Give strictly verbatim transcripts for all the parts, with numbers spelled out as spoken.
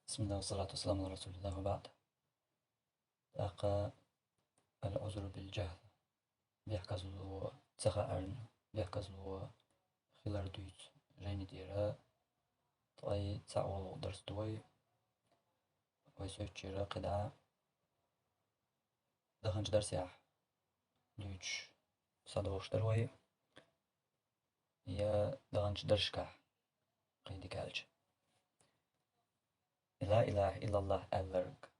بسم الله والصلاة والسلام على رسول الله وبعد. ТӀаккха العذر بالجهل. Бехказло ца хаарна, бехказло хилар дуьйцу жайни тӀера ткъе цхьаъ волу дарс ду вай. Вай соьцучера кхидӀа даханчу дарсехь дуьйцуш схьадогӀуш дара вай, я даханчу дарсашкахь кхин дика аьлча. Ла илаха иллаллах аьлларг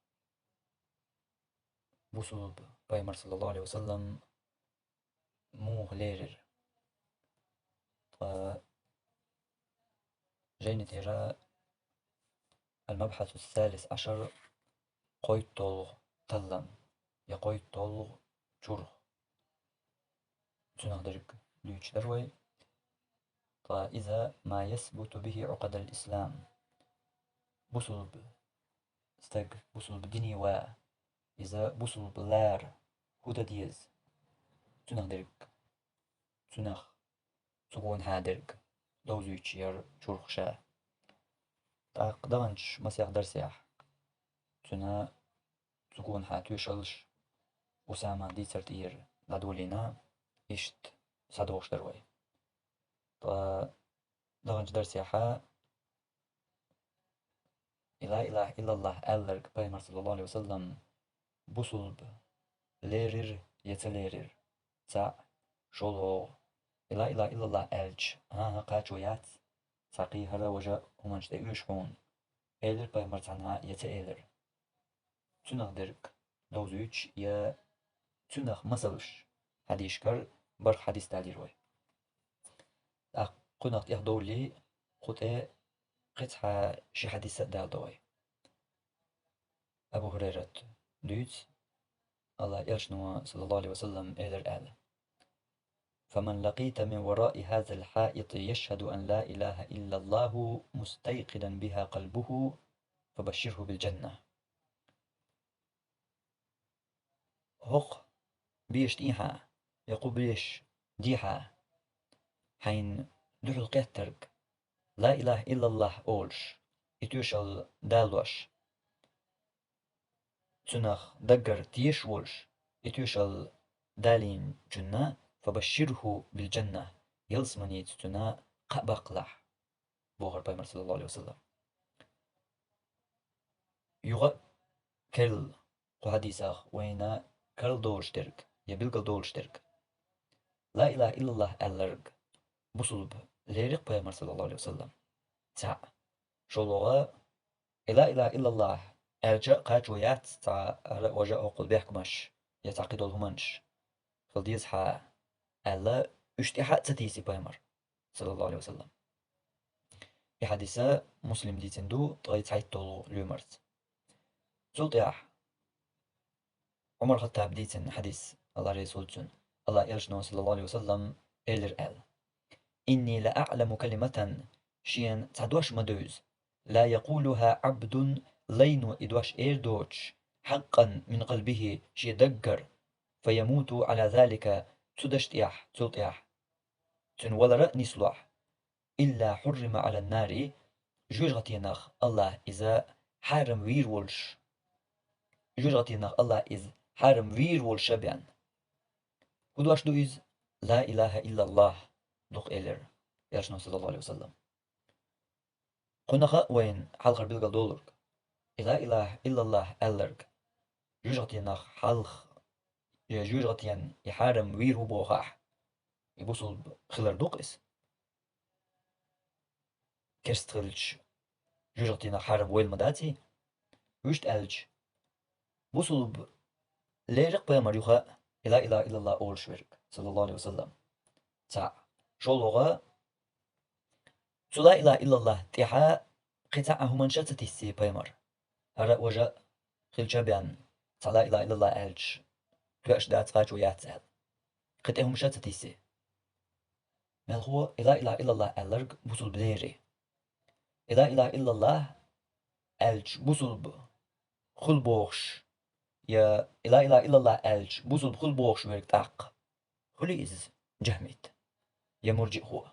бусулба пайхамар, саллаллаху алейхи ва саллам, муха лерира? Ткъа жайни тӀера المبحث الثالث عشر, кхойтталгӀа таллам я кхойтталгӀа чурх. Цунах дерг дуьйцуш дара вай. Ткъа иза ما يثبت به عقد الإسلام. Бусулба стаг, бусулба дине ва, иза бусулба лара хӀун дан деза? Цунах дерг, цунах, цу гонахьа дерг довзуьйтуш яра чурх ша. ТӀаккха даханчу масех дарсехь цуьнан цу гонахьа тоьшаллаш Усаман дийцар тӀера дӀадолийна, иштта схьадогӀуш дара вай. Ткъа даханчу дарсехьа и ла илаха иллаллах аьлларг пайхамар, саллаллаху алейхи ва саллам, бусулба лерира я ца лерира? ЦаӀ. ШолгӀа, и ла илаха иллаллах аьлча, хӀан-хӀа, кхачо яц, цхьа кхин хӀара важа хӀуманаш тӀе оьшу хьуна, элира пайхамар цхьанхьа я ца элира? Цунах дерг довзуьйтуш я цунах масалш хьадийшкара барх хьадис далийра вай. ТӀаккха кхунах тӀехдовлий, кху тӀе кхин цхьа ши хьадис а даладо вай. Абу Хурайрат дуьйцу, Аллах элчано, саллаллаху алейхи ва саллам, элира аьлла: فمن لقيت من وراء هذا الحائط يشهد أن لا إله إلا الله مستيقنا بها قلبه فبشره بالجنة. ХӀокху беша тӀехьа я кху беша дехьа хьайна дуьхьал кхеттарг, ла илаха иллаллах олуш, и тоьшалла далош, цунах даггара тешаш волуш, и тоьшалла далийначунна, فبشره بالجنة, ялсаманица цунна кхаъ баккхалахь, бохура пайхамар, саллаллаху алейхи ва саллам. Юха а керла кху хьадисах вайна карладолуш дерг я билгалдолуш дерг: ла илаха иллаллах аьлларг бусулба лерира пайхамар, саллаллаху алейхи ва саллам? ЦаӀ. ШолгӀа, и ла илаха иллаллах аьлча а кхачо яц цхьа хӀара а важа а хӀоккхул бехкамаш я цхьа кхидолу хӀуманаш хила деза хьа аьлла, уьш тӀаьхьа а ца тийси пайхамар, саллаллаху алейхи ва саллам. И хьадис Муслим дийцина ду ткъе цхьайтталгӀа лоьмарца. Цул тӀаьхьа Ӏумар Хаттаб дийцина хьадис, Аллах реза хуьлда цунна, Аллах элчано, саллаллаху алейхи ва саллам, элира аьлла: إني لأعلم كلمة, шена цхьа дош ма девза, لا يقولها عبد, лайно и дош эр доцуш, حقا من قلبه, шен даггара, فيموت على ذلك, цу дашна тӀехь, цул тӀехь цуьнан валар а нислохь, إلا حرم على النار, жоьжахатенах Аллах иза хьарам вийр волуш, жоьжахатенах Аллах иза хьарам вийр волуш а бен. ХӀун дош ду иза? Ла илаха иллаллах дукха элира элчано, саллаллаху алейхи ва саллам. Кхунах а вайна хьалхара билгалдолург: и ла илаха иллаллах аьлларг жоьжахатенах хьалха, я жоьжахатенна и хьарам вийр ву бохахь, и бусулба хилар ду-кх иза. Керста хилча, жоьжахатенах хьарам войла ма даций? Вуьшта аьлча, бусулба лерира пайхамар юха а и ла илаха иллаллах олуш верг, саллаллаху алейхи ва саллам? ЦаӀ. ШолгӀа, цу ла илаха иллаллах тӀаьхьа кхин цхьа а хӀуманаш а ца тисси пайхамар, хӀара а важа а хилча а бен, цхьа ла илаха иллаллах аьлча, тоьаш дац, кхачо яц аьлла. Кхин тӀе хӀуманаш а ца тисси. Мелхо и ла илаха иллаллах аьлларг бусулба лерий? И ла илаха иллаллах аьлча бусулба хуьлу бохуш, я и ла илаха иллаллах аьлча бусулба хуьлу бохуш верг тӀаккха хуьлий иза, жахмит я муржиъхо?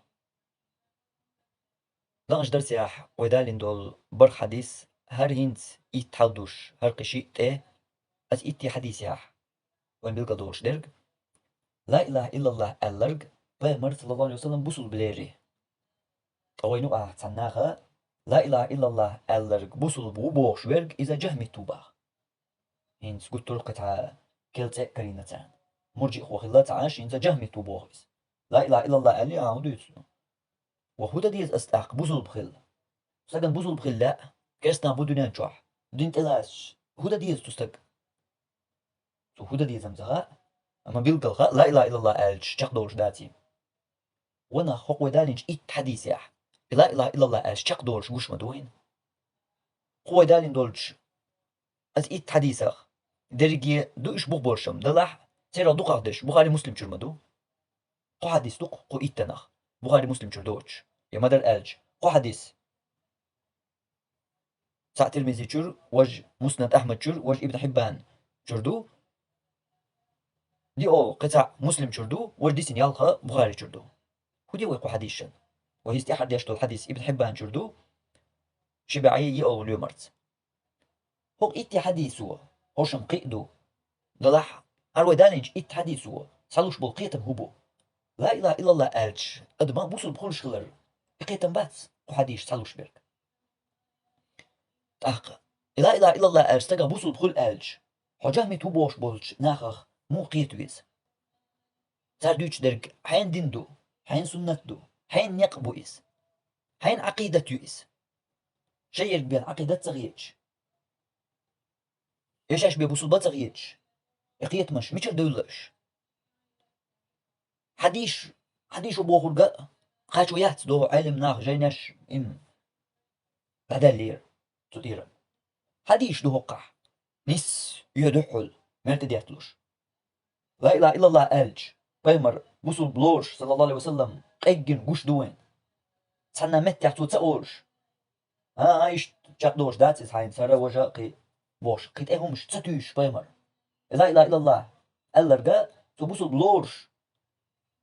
Лаахачу дарсехь вай далийна долу барх хьадис, хӀара хӀинца итт хьал душ, хӀара кхин шиъ тӀе, аса итти хьадисехь вайн билгал долуш дерг, ла илаха иллаллах аьлларг пайхамар, саллаллаху алейхи ва саллам, бусулба лерри. Ткъа вайна юкъахь цхьана наха, ла илаха иллаллах аьлларг бусулба ву бохуш верг, иза жахмит ву баха. ХӀинца гуттар а кхин цхьа кел цӀе а карийна царна. Муржиъхо хилла ца Ӏаш, хӀинца жахмит ву боху иза. Ла илаха иллаллах аьлли, а, хӀун дуьйцу? Ва хӀун дан деза ас тӀаккха бусулба хила? Стагана бусулба хила лаьа, керстанах бу дуьнен чохь, дин тӀелаьцча, хӀун дан деза цу стага? Цо хӀун дан деза-м ца хаьа, амма билггал хаьа, ла илаха иллаллах аьлча чекхдолуш даций. Ва нах, хӀокху вай далийначу итт хьадисехь, и ла илаха иллаллах аьлча чекхдолуш гуш ма ду вайна. Кху вай далийна долчу аса итт хьадисах дерриге ду уьш бух болуш-м, делахь а, церан дукхахдеш Бухари, Муслим чуьра ма ду. Кхо хьадис ду кху иттанах, Бухари, Муслим чуьра доцуш. Я ма-дарра аьлча, кхо хьадис цхьаъ Тирмизи чуьра, важа Муснад Ахьмад чуьра, важа Ибн Хьиббан чуьра ду. ДиъолгӀа кхин цхьаъ Муслим чуьра ду, важа дисина ялх Бухари чуьра ду. ХӀун де вай кху хьадисшан? Вай хӀинца тӀаьхьара деш долу хьадис Ибн Хьиббан чуьра ду, ши бӀе йиъолгӀа лоьмарца. ХӀокху итти хьадисо, хӀорш-м кхин а ду, делахь а, хӀара вай далийначу итт хьадисо схьалуш болу кхетам хӀун бу? Ла илаха иллаллах аьлча, адаман бусулба хуьлуш хилар, и кхетам бац кху хьадисаша схьалуш берг. ТӀаккха, и ла илаха иллаллах аьлча, стагах бусулба хуьлу аьлча, хьо жахмит ву бохуш болчу нахах муха кхета веза? Цара дуьйцуш дерг хьенан дин ду, хьенан суннат ду, хьенан некъ бу иза? Хьенан Ӏакъидат ю иза? Шайерг бен Ӏакъидат ца хеташ, я шаьш бен бусулба ца хеташ, и кхетамаш мичара девлла уьш? Хьадийш, хьадийш ву бохург а кхачо яц, догӀу Ӏелам нах, жайнаш им дӀадаьллера цу тӀера. Хьадийш ду хӀокхахь, нисса оьдуьйхьула, мел тӀедетталуш. Ла илаха иллаллах аьлча, пайхамар бусулба лоруш, саллаллаху алейхи ва саллам, къеггина гуш ду вайн. Цхьанна меттехь цо ца олуш, а, а, иштта чекхдолуш дац иза хьайна, хӀара, важа а кхин бохуш, кхин тӀе хӀумаш ца туьйсуш пайхамар. Ла илаха иллаллах аьлларга цо бусулба лоруш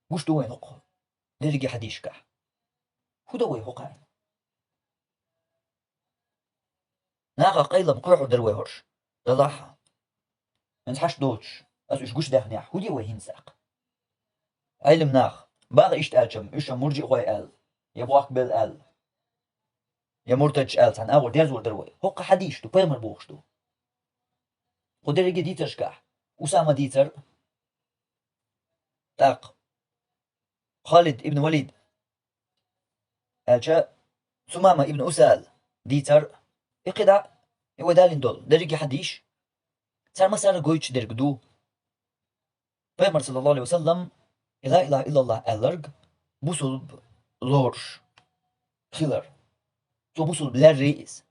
гуш ду вайн хӀокху дерриге хьадийшкахь. ХӀун дан вай хӀокхарна? Нахах къайлам кхоьхьур дара вай хӀорш. Делахь а, хӀинца хьашт доцуш, аса уьш гучудаьхнехь, хӀун де вай хӀинца тӀаккха? Ӏелам нах, баха иштта аьлча-м, уьш-м муржиъхой аьлла, я бохкабелла аьлла, я муртадаш аьлла, цхьана агӀор дерзор дара вай. ХӀокху хьадийш ду, пайхамар бохуш ду. Кху дерриге дийцаршкахь, Усама дийцар, тӀаккха Халид ибн Валид, аьлча, Сумама ибн Усал дийцар, и кхидӀа, и вай далийна долу дерриге хьадийш, цара массара гойтуш дерг ду. Пайхамар, саллаллаху алейхи ва саллам, и ла илаха иллаллах аьлларг бусулба лоруш хилар. Цо бусулба лерри иза.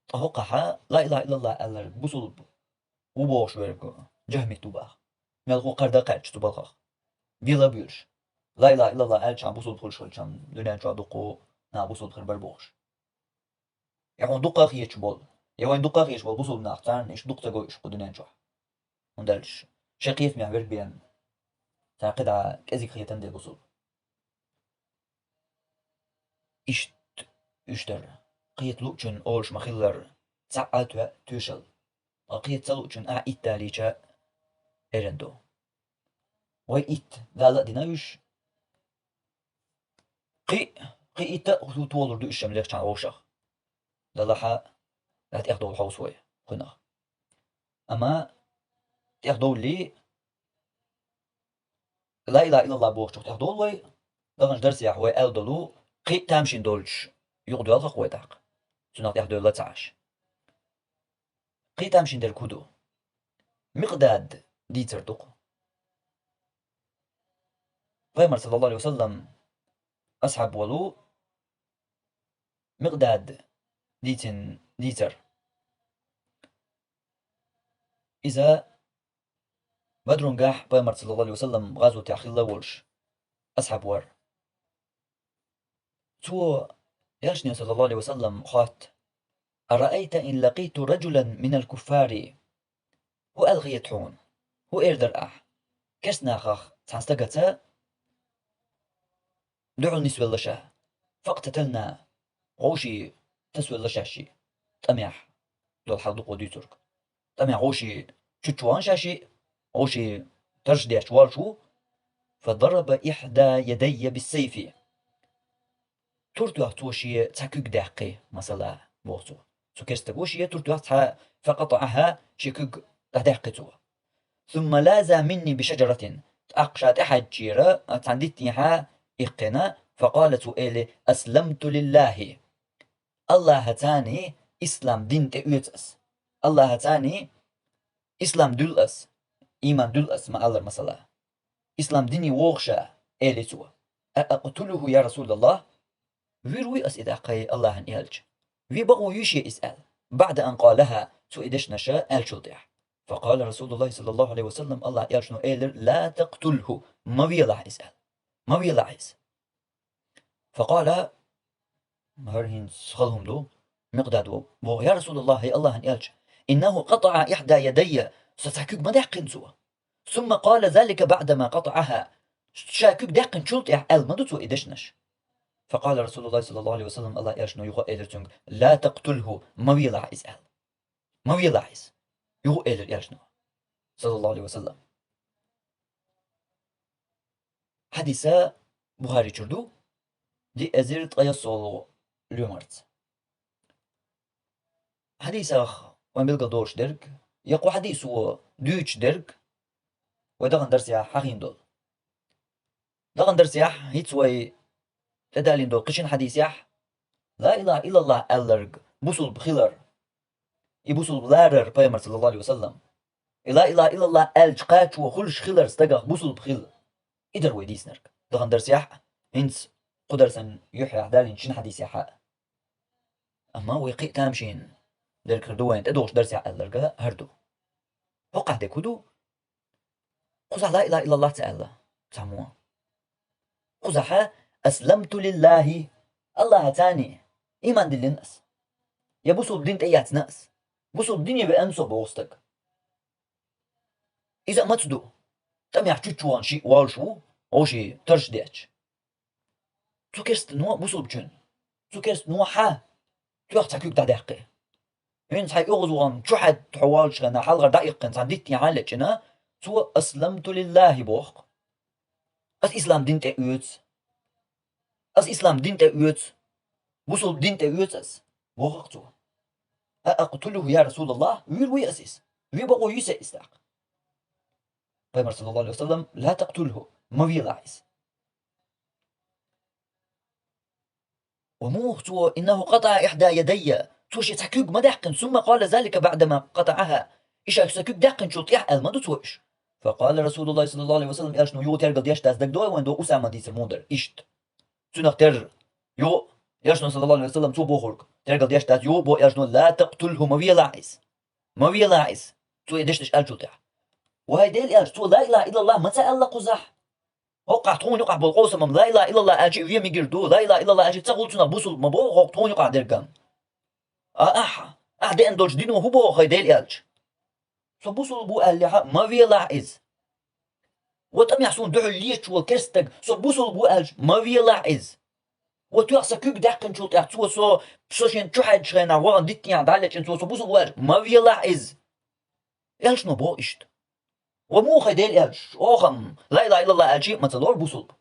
Ткъа хӀокхахьа ла илаха иллаллах аьлларг бусулба ву бохуш верг жахмит ву баха. Мелхо кхарда а кхаьчча цу балхах, бела а буьйлуш, ла илаха иллаллах аьлча, бусулба хуьлуш хилча, дуьнен чохь дуккха нах бусулба хир бара бохуш. Я хьуна дуккха а хеташ болу, я вайн дуккха а хеташ болу бусулба нах, царна иштта дукха ца го уьш кху дуьнен чохь. ХӀунда аьлча шайн кхетамехь верг бен цара кхидӀа кӀезиг хетан де бусулба. Иштта уьш дара. Кхета луучун олуш ма-хиллара, цхьаъ а тоьа тоьшалла. Ткъа кхета ца луучун ахь итт далийча, эрна ду. Вай итт Далла а дина уьш. Кхин, кхин итт а хӀу толур ду уьш-м легӀчхьана вовшах. Далахьа, тӀехдовла хьовса вай кхунах. Амма тӀехдовллий, ла илаха иллаллах бохучух тӀехдовлу вай, даханчу дарсехь вай аьлла долу, кхин а тамашийна долчуш юкъадоьлху-кх вай тӀаккха, цунах тӀехдевлла ца Ӏаш. Кхин а тамашийна дерг хӀун ду? Микъдад дийцар ду-кх. Пайхамар, саллаллаху алейхи ва саллам, асхьаб волу Микъдад дийцина дийцар. Иза Бадрунгахь Пайхамар, саллаллаху алейхи ва саллам, гӀазотехь хилла волуш асхьаб вара. Цо элчане, саллаллаху алейхи ва саллам, хотту: «Араайта ин лакъиту раджулан минал куффари?» ХӀун аьлла хета хьуна? ХӀун эр дара ахь? Керстанахах цхьана стагаца дуьхьал нисвелла ша, факътатална, вовший тасвелла шаьшший. тӀамехь долу хьал ду кхо дуьйцург. ТӀамехь вовшийн чуччу вахана ша шиъ, вовшийн тарш детташ волуш ву. فضرب إحدى يدي بالسيف. Тур тоьхна цо шен цхьа куьг даьккхи, масала, боху цо. Цу керстаго шен тур тоьхна цхьа, فقطعها, шен куьг дӀадаьккхи цо. ثم لاذ مني بشجرة. ТӀаккха ша тӀехьаьдчера, цхьана диттехьа иккхина, فقال, цо элира: أسلمت لله. АллахӀаца ислам дин тӀеоьцу ас. АллахӀаца ислам дуьллу ас, ийман дуьллу ас, ма-аллара, масала. Ислам дине воху ша, элира цо. أأقتله يا رسول الله؟ Вуьйр вуй ас и тӀаккха, хӀай АллахӀан элча? Вуьйр бакъо юй шен иза аьлла? بعد أن قالها, цо и дешнаш аьллачул тӀаьхьа. فقال رسول الله صلى الله عليه وسلم, АллахӀан элчано элира: لا تقتله, ма велахь иза аьлла. Ма велахь иза. فقال, хӀара хӀинца хала хӀума ду, Микъдад ву, боху: يا رسول الله, хӀай АллахӀан элча, إنه قطع إحدى يدي, сан цхьа куьг ма даьккхина цо. ثم قال ذلك بعدما قطعها. Ша куьг даьккхинчул тӀаьхьа аьлла ма ду цо и дешнаш. فقال رسول الله صلى الله عليه وسلم, АллахӀан элчано юха элира цуьнга: لا تقتله, ма велахь иза аьлла. Ма велахь иза. Юха элира элчано, صلى الله عليه وسلم. Хьадис Бухари чуьра ду, диъ эзар ткъе ялсолгӀа лоьмарца. Хьадисах вайн билгал долуш дерг, я кху хьадисо дуьйцуш дерг, вай дахана дарсехь хьахийна долу. Дахана дарсехь хӀинца вай тӀедалийна долу кхин шина хьадисехь, لا إله إلا الله аьлларг бусулба хилар, и бусулба ларар, Пайхамар, صلى الله عليه وسلم, и لا إله إلا الله аьллачу кхачо хуьлуш хилар стагах бусулба хила. И дара вай дийцинарг. Дахана дарсехь, хӀинца кху дарсан юьххьехь далийначу шина хьадисехь а. Амма вай кхин а тамашийна дерг хир ду вайна тӀедогӀучу дарсехь аьлларг хӀара ду. ХӀокхахь дерг хӀун ду? Кхузахь لا إله إلا الله ца аьлла цхьаммо. Кхузахь: أسلمت لله, АллахӀаца ийман диллина ас. Я бусулба дин тӀеэцна ас. Бусулба дине веана со, боху стаг. Иза а маца ду? ТӀамехь чуччу вахана шиъ волуш ву, вовшийн тарш детташ. Цу керстано бусулбачун, цу керстано хьан тоьхна цхьа куьг дӀадаьккхи. ХӀинца хьайн оьгӀазвахана чу хьаьдда хьо волчу хенахь хьалхара дӀаиккхина цхьана диттехьа лечкъина, цо: أسلمت لله, боху. Ас ислам дин тӀеоьцу. Ас ислам дин тӀеоьцу. Бусулба дин тӀеоьцу ас, боху-кх цо. أأقتله يا رسول الله, вуьйр вуй ас иза? Вуьйр бакъо юй сан иза тӀаккха? Пайхамар, صلى الله عليه وسلم: لا تقتله, ма велахь иза. Ва муха цо: إنه قطع إحدى يدي, цо шен цхьа куьг ма даьккхина, ثم قال ذلك بعدما قطعها, и ша сан куьг даьккхинчул тӀаьхьа аьлла ма ду цо уьш. فقال رسول الله صلى الله عليه وسلم, элчано юха тергал деш дац, дагадогӀий вайна, дӀо Усама дийцар муха дара, иштта. Цуьнах терра, юха, элчано, صلى الله عليه وسلم, цо бохург тергал деш дац, юха боху элчано: لا تقتله, ма велахь иза. Ма велахь иза. Цо и дешнаш аьллачул тӀаьхьа. Ва хӀай Делан элча, цо لا إله إلا الله ма ца аьлла кхузахь? ХӀокхахь тхуна юкъахь болу къовсамам ла илаха иллаллах аьлча вен мегар ду, ла илаха иллаллах аьлча ца хуьлу цунах бусулба ма боху хӀокху тхуна юкъахь дергам. А ахьа, ахьа деана долчу дино хӀун боху хӀай Дела аьлча? Со бусулба ву аьллехьа, ма велахь иза. Ва тӀамехь суна дуьхьал леташ волу керстаг, со бусулба ву аьлча, ма велахь иза. Ва тоьхна сан куьг даьккхинчул тӀаьхьа цо со, со шен чу хьаьддачу хенахь вахана диттехьа дӀалечкъина цо, со бусулба ву аьлча, ма велахь иза. Элчано боху иштта. Ва муха хӀай Дела аьлча, оха-м ла илаха иллаллах аьлча а ма ца лору бусулба.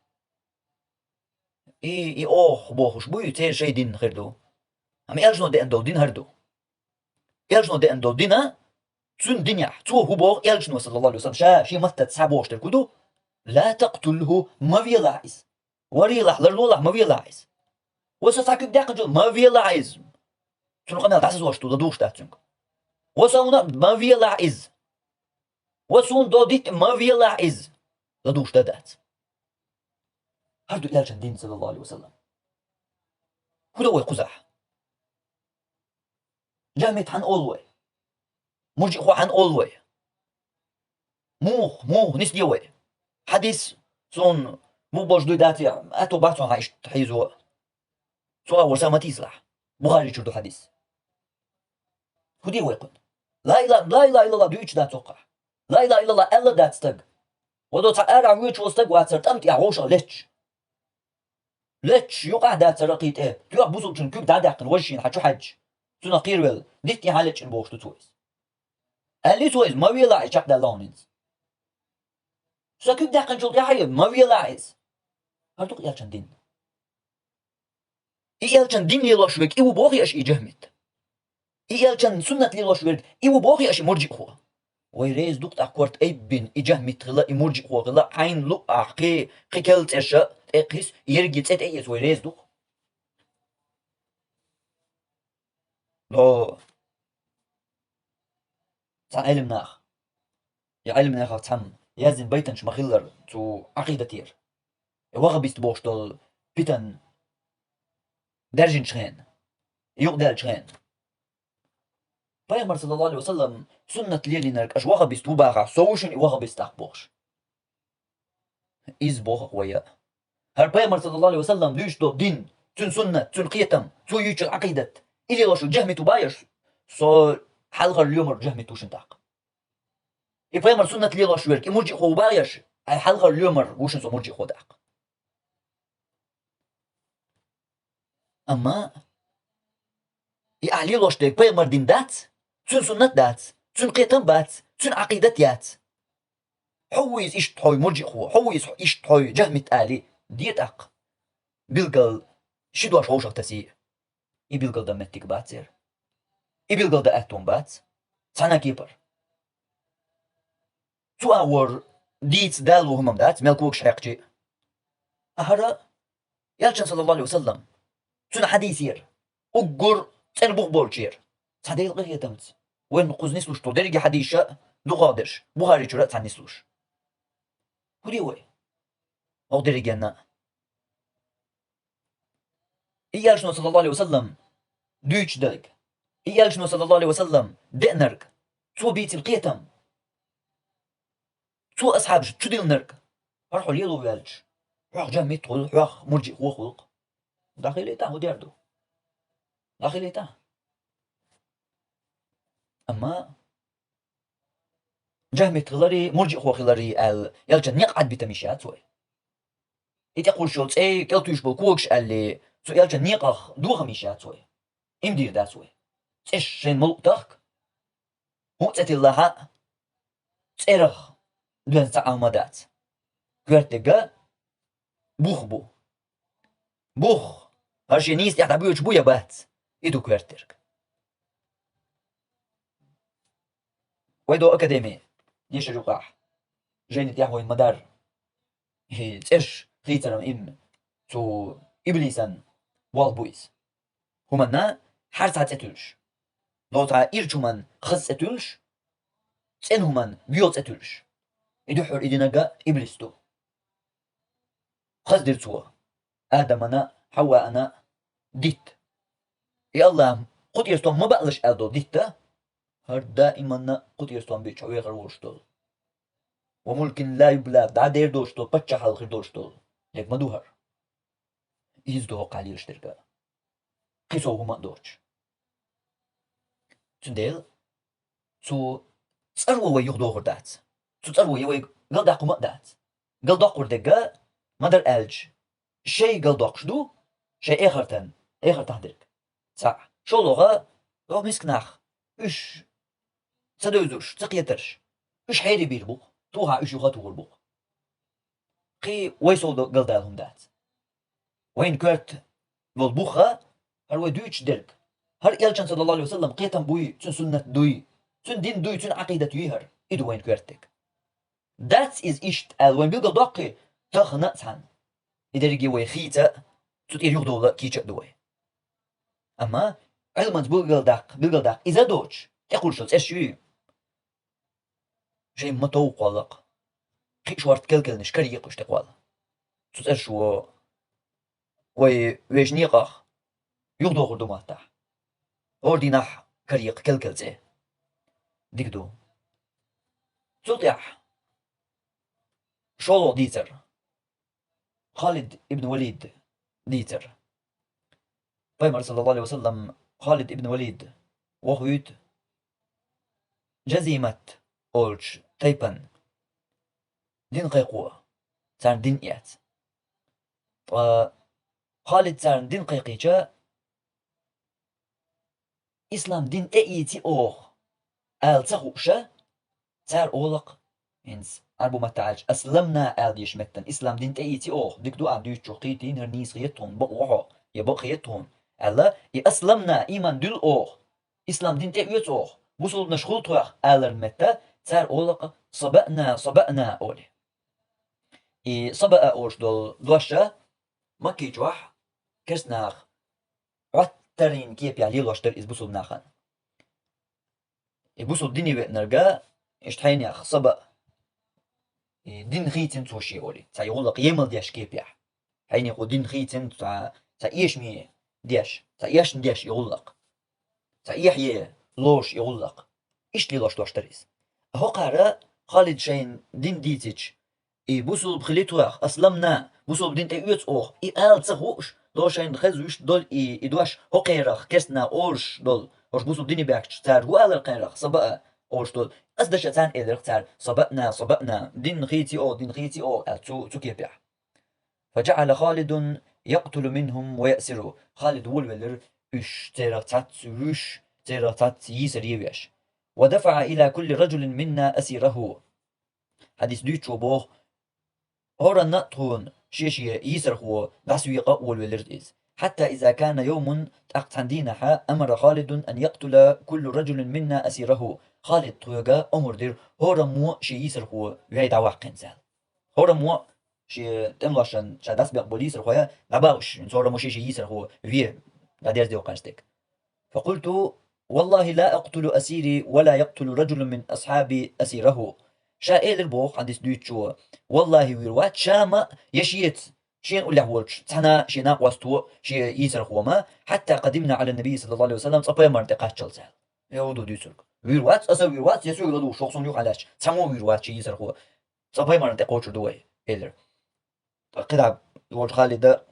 И, и оха бохуш буй, церан шайн дин хир ду. Амма элчано деана долу дин хӀара ду. Элчано деана долу дина, цуьнан динехь, цо хӀун боху элчано, саллаллаху алейхи ва саллям, ша шен маттаца схьабохуш дерг хӀун ду? Ла такътулху, ма велахь иза. Варелахь, ларлолахь, ма велахь иза. Ва со цхьа куьг даьккхинчул, ма велахь иза. Цунна къамел дӀасазош ду, ладугӀуш дац цуьнга. Ва со хӀуна, ма велахь иза. Ва суна до дитта, ма велахь иза. ЛадугӀуш дан дац. ХӀара ду элчан дин, саллаллаху алейхи ва саллям. ХӀун до вай кхузахь? Жахмит хьан олу вай? Муржиъхо хьан олу вай? Муха, муха нисде вай? Хьадис суна муха болуш дуй даций, аьтто бац хьуна хьан иштта хьийзо. Цу агӀор сан ма тийсалахь. Бухари чуьра ду хьадис. ХӀун де вай кхуьнан? Ла ила-, ла илаха иллаллах дуьйцуш дац оккхахь. Ла илаха иллаллах аьлла дац стаг. Ва до цхьа арахь воьдуш волу стаг вацара тӀам тӀехь вовшах летташ. Летташ юкъахь дацара кхин тӀе, тоьхна бусулбачун куьг дӀадаьккхина, важа шена хьан чу хьаьддаш. цунах кхеравелла, дитт тӀехьа лечкъина бохуш ду цо иза. Аьлли цо иза, ма велахь иза чекхдаьлла хьуна хӀинца. Со куьг даьккхинчул тӀаьхьа ма велахь иза. ХӀара ду-кх элчан дин. И элчан дин лелош верг и ву бохий аша и жахӀмит? И элчан суннат лелош верг и ву бохий аша и муржиъхо? Вай реза ду-кх тӀаккха корта айббина и жахӀмит хила, и муржиъхо хила, хьайна луъахь кхин, кхин керла цӀераш тӀе а кхийса, ерриге цӀе тӀе а эца вай реза ду-кх. Ло. Цхьа Ӏилманах, я Ӏилманехах цхьамма яздина байтанаш ма-хиллара цу Ӏакъидатера, я ваххабист бохуш долу питан даьржинчу хенахь, юкъадаьллачу хенахь. Пайхамар, саллаллаху алейхи ва саллам, суннат лелийнарг аша ваххабист ву бахахь, со ву шуна и ваххабист тӀаккха бохуш. Иза боху-кх вай а. ХӀара пайхамар, саллаллаху алейхи ва саллам, дуьйцуш долу дин, цуьнан суннат, цуьнан кхетам, цо юьйцучу Ӏакъидат, и лелош верг жахӀмит ву бахий аша, со хьалхара лоьмар жахӀмит ву шуна тӀаккха. И пайхамар суннат лелош верг, и муржиъхо ву бахий аша, ай хьалхара лоьмар ву шуна со муржиъхо тӀаккха. Амма и ахь лелош дерг пайхамар дин дац, цуьнан суннат дац, цуьнан кхетам бац, цуьнан Ӏакъидат яц. Хьо ву иза иштта хьой муржиъхо, хьо ву иза иштта хьой жахӀмит али, де тӀаккха билггал ши дош вовшах тасий. И билггал дан меттиг бац церан. И билггал дан аьтту бац цхьана а кепара. Цу агӀор дийца далло хӀума дац, мел когаш хьекхчи а. ХӀара элчан, саллаллаху алейхи ва саллам, цуьнан хьадисера, уггар цӀена бух болчера, цхьа Делан къинхетамца, вайна кхуза нислуш долу дерриге хьадисаш а дукхахдерш, Бухари чуьра а цхьаьна нислуш. ХӀун де вай? ХӀокху дерригенна а. И элчано, саллаллаху алейхи ва саллам, дуьйцуш дерг, и элчано, саллаллаху алейхи ва саллам, деанарг, цо бийцина кхетам, цо асхьабаша чудиллинарг, хӀара хьо лело ваьлча, хьох жахӀмит хуьлу, хьох муржиъхо хуьлу-кх. ДӀахилийта, хӀун дер ду? ДӀахилийта. Амма жахӀмит хиларий, муржиъхо хиларий аьлла, элчан некъ Ӏадбитам йиш яц вай. И тӀекхуьуш йолу цӀей, кӀел туьйсуш болу когаш аьллий, цу элчан некъах дохам йиш яц вай. Има дийр дац вай. ЦӀеш шайна муьлхха тахка, хӀун а цӀе тиллахь а, цӀерах доьзна цхьа а хӀума дац. Коьртаниг а бух бу. Бух, хӀара шен нийса тӀехь дӀабоьдуш бу я бац, и ду коьртаниг. Вай до академи дешар юкъахь, жайни тӀехь вайна ма-дарра, и цӀераш хийцаран имма цу иблисан болх бу иза. ХӀуманна хӀара цхьа цӀе туьллуш. Ло цхьа ирча хӀуманна хаза цӀе туьллуш, цӀена хӀуманна боьха цӀе туьллуш. И дуьххьара и динарг а иблис ду. Хаза дира цо Адамана, Хьавваана дитт. И Аллахьа кху тӀера стом ма баалаш аьлла долу дитт а, хӀара даиманна кху тӀера стом бича хьо вехар волуш долу. Ва мулкин ла юбла, дӀа дер долуш долу, паччахьалла хир долуш долу. Дерг ма ду хӀара. Иза ду хӀокхахь лелаш дерг а. Кхин сов хӀума а доцуш. Цундела цу цӀаро вай юхадохур дац. Цу цӀаро я вай галдаккха хӀума а дац. Галдоккхур дерг а, ма-дарра аьлча, шай галдоккхуш ду, шайн эхартан, эхартахь дерг. Цхьаъ. ШолгӀа, йо миска нах, уьш ца девзаш, ца кхетарш, уьш хьерий бийр бу-кх, тухахь уьш юха а тухур бу-кх. Кхин вай сов галдала хӀума дац. Вайна коьрта волу бух а, хӀара вай дуьйцуш дерг, хӀара элчан, саллаллаху алейхи ва саллам, кхетам буй, цуьнан суннат дуй, цуьнан дин дуй, цуьнан Ӏакъидат юй хӀара, и ду вайна коьртаниг. Дац иза иштта аьлла вайна билгалдоккхий, тахана а цхьаьна. И дерриге вай хийца а, цу тӀера юхадовла а кийча а ду вай. Амма Ӏилманца билгалдаккха, билгалдаккха иза а доцуш, тӀекхуьуш йолу цӀераш юй. Шайн ма товкхолла-кх. Кхин а шорта кел-келнаш караекъа уьш тӀекхолла. Цу цӀершо вай вешан некъах юхадохур ду маттахь. ХӀора дийнахь караекъа кел-кел цӀе. Дика ду. Цул тӀаьхьа шолгӀа дийцар. Халид ибн Валид дийцар. Пайхамар, саллаллаху алейхи ва саллам, Халид ибн Валид вохуьйту Жазимат олучу тайпан дин кхайкхо, царна дин эца. Ткъа Халид царна дин кхайкхийча, ислам дин тӀеийци оха, аьлла ца хууша, цара олакх, хӀинца Ӏарбу маттахь аьлча, «асламна» аьлла дезаш меттан, ислам дин тӀеийци оха, дика ду ахь дуьйцучух, кхийтийна, хӀара нийса хета тхуна, бакъ ву хьо, я бакъ хета тхуна, аьлла, и «асламна», ийман дуьллу оха, ислам дин тӀеоьцу оха, бусулбанаш хуьлу тхох аларна метта, цара олакх «сабаъна, сабаъна» олий. И «сабаъа» олуш долу дош а Макки чохь керстанах Ӏоттарийн кепехь лелош дара иза бусулба нахана. И бусулба дине веанарг, иштта хьенех сабаъ, и дин хийцина цо шен олий, цхьа и гӀуллакх емал деш кепехь. Хьенех кху дин хийцина цхьа, цхьа эшаме деш, цхьа эшна деш и гӀуллакх. Цхьа эхье лоруш и гӀуллакх. Иштта лелош дош дара иза. ХӀокхара Халид шайна дин дийцича, и бусулба хили тхох, «асламна», бусулба дин тӀеоьцу оха, и ала ца хууш, ло шайна хеза вуьш долу и, и дош хӀокхерах, керстанах олуш долу, хӀорш бусулба дине баьхкича цара хӀун алара кхерах, «сабаъа» олуш долу. Аса дашаца элира цара: «Сабаъна, сабаъна, дин хийци оха, дин хийци оха», аьлла цу, цу кепехь. «فجعل خالد يقتل منهم ويأسر». Халид волавелира уьш церах цхьацца вуьш, церах цхьацца йийсаре веш. «ودفع إلى كل رجل منا أسيره». Хьадис дуьйцучо боху: «ХӀоранна а тхуна шен-шен йийсархо дӀасавекъа а волавелира иза. حتى إذا كان يوم», тӀаккха цхьана дийнахьа, «أمر خالد أن يقتل كل رجل منا أسيره». Халид тхоьга омра дира, хӀораммо а шен йийсархо вей дӀаваккхина цара. ХӀораммо а шен тӀемалошна ша дӀасабекъа болу йийсархой дӀабахуш, хӀинца хӀораммо шен-шен йийсархо ве, дӀадерзадевккхаш дерг. «فقلت: والله لا أقتل أسيري ولا يقتل رجل من أصحابي أسيره». Ша элира боху хьадис дуьйцучо: «Валлахи, вийр вац ша ма, я шеца, шена уллехь волчу цхьана шен накъосто, шен йийсархо ма, حتى قدمنا على النبي صلى الله عليه وسلم», цкъа пайхамарна тӀе кхаччалц аьлла. Я хӀун ду дуьйцург? Вийр вац, аса вийр вац, я соьга ладугӀуш ву хьуна юххьа лаьтташ, цхьаммо а вийр вац шен йийсархо. Цкъа пайхамарна тӀе кхочур ду вай, элира. Ткъа кхидӀа волчу Халида,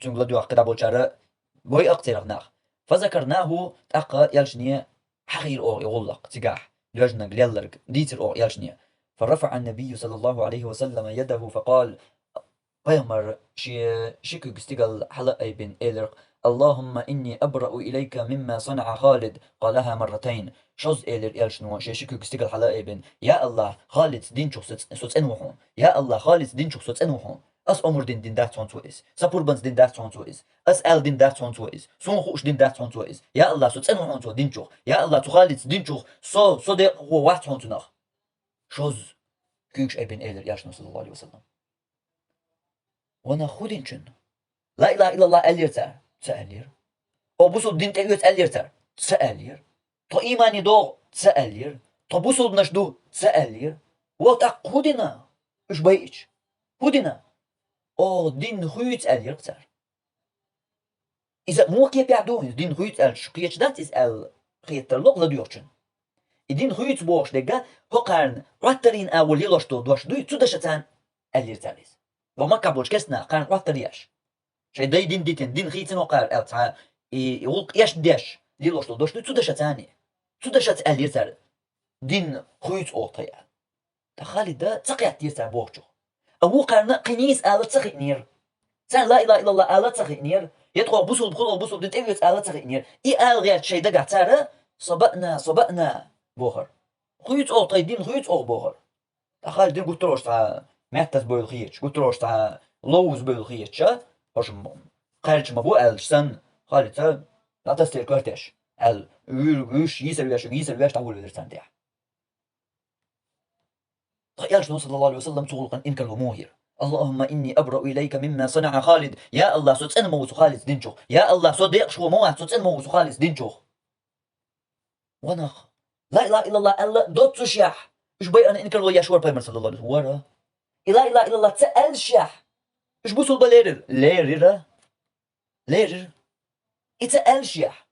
цуьнга ладоьгӀна кхидӀа болчара гой а кху церах нах. «فذكرناه», тӀаккха элчане хьахийра оха и гӀуллакх цигахь, доьжнаг лелларг дийцира оха элчане. «فرفع النبي صلى الله عليه وسلم يده فقال», пайхамар шен ши куьг стигал хьала а айбина, элира: «اللهم إني أبرأ إليك مما صنع خالد», قالها مرتين. Шозза элира элчано, шен ши куьг стигал хьала а айбина: «Я АллахӀ, Халица динчух со ц-, со цӀена ву хьуна. Я АллахӀ, Халица динчух со цӀена ву хьуна. Ас омра дина дин дац хьуна цо иза. Сан пурбанца дин дац хьуна цо иза. Ас аьлла дин дац хьуна цо иза. Суна хууш дин дац хьуна цо иза. Я АллахӀ, со цӀена ву хьуна цо динчух. Я АллахӀ, цу Халица динчух со, со декъахо вац хьуна цунах». Шозза куьйгаш айбина элира элчано, саллаллаху Ӏалайхи ва саллам. Ва нах хӀун динчунна? «Ла илаха иллаллах» аьллера цара? Ца аьллера. «О, бусулба дин тӀеоьцу» аьллера цара? Ца аьллера. «Тхо иймане догӀу» ца аьллера. «Тхо бусулбанаш ду» ца аьллера. Ва тӀаккха хӀун дина уьш байича? ХӀун дина? «О, дин хуьйцу» аьллера цара. Иза муха кепехь ду, иза дин хуьйцу аьлча, кхечу дац иза аьлла хетар ло ладоьгӀучун. И дин хуьйцу бохуш дерг, хӀокхарна Ӏоттарийн агӀор лелош долу дош дуй, цу дашаца аьллера цара иза. Ва Макка болчу керстанах кхарна Ӏоттар еш. Шайн дай дин дитина, дин хийцина хӀокхара аьлла цхьа, и, и гӀуллакх эшна деш, лелош долу дош дуй, цу дашаца а. Цу дашаца аьллера цара: «Дин хуьйцу оха тхайн», аьлла. Ткъа Халида ца кхеттера цара бохучух. А вукхарна кхин нийса ала ца хиънера. Царна «Ла илаха иллаллах» ала ца хиънера. Я тхо бусулба хуьлу, бусулба дин тӀеоьцу ала ца хиънера. И ала гӀерташ шайн дагахь цара: «Сабаъна, сабаъна», – бохура. «Хуьйцу оха тхайн дин, хуьйцу оха», – бохура. Ткъа Халидна гуттар а цхьа меттаза бевлла хеташ, гуттар а цхьа ловза бевлла хеташ, хӀорш кхаьрча ма бу аьлча санна, Халица дӀатасдира коьртеш, аьлла, вуьйр-, вуьш, йийсар веш, йийсар веш, дӀаволавелира царна тӀехь. Ткъа элчано, саллаллаху Ӏалайхи ва саллам, цу гӀуллакхана инкарло муха йира? «Аллахумма инни абрау илайка мимма санаӀа Халид». Я АллахӀ, со цӀена ма ву цу Халица динчух. Я АллахӀ, со декъашхо ма вац, со цӀена ма ву цу Халица динчух. Ва нах, «Ла илаха иллаллах» аьлла доццушехь, уьш байъана инкарло еш вара пайхамар, саллаллаху Ӏалайхи ва саллам? Вара. И «Ла илаха иллаллах» ца аьллашехь, уьш бусулба лерира? Лерира. Лерира. И ца аьллашехь,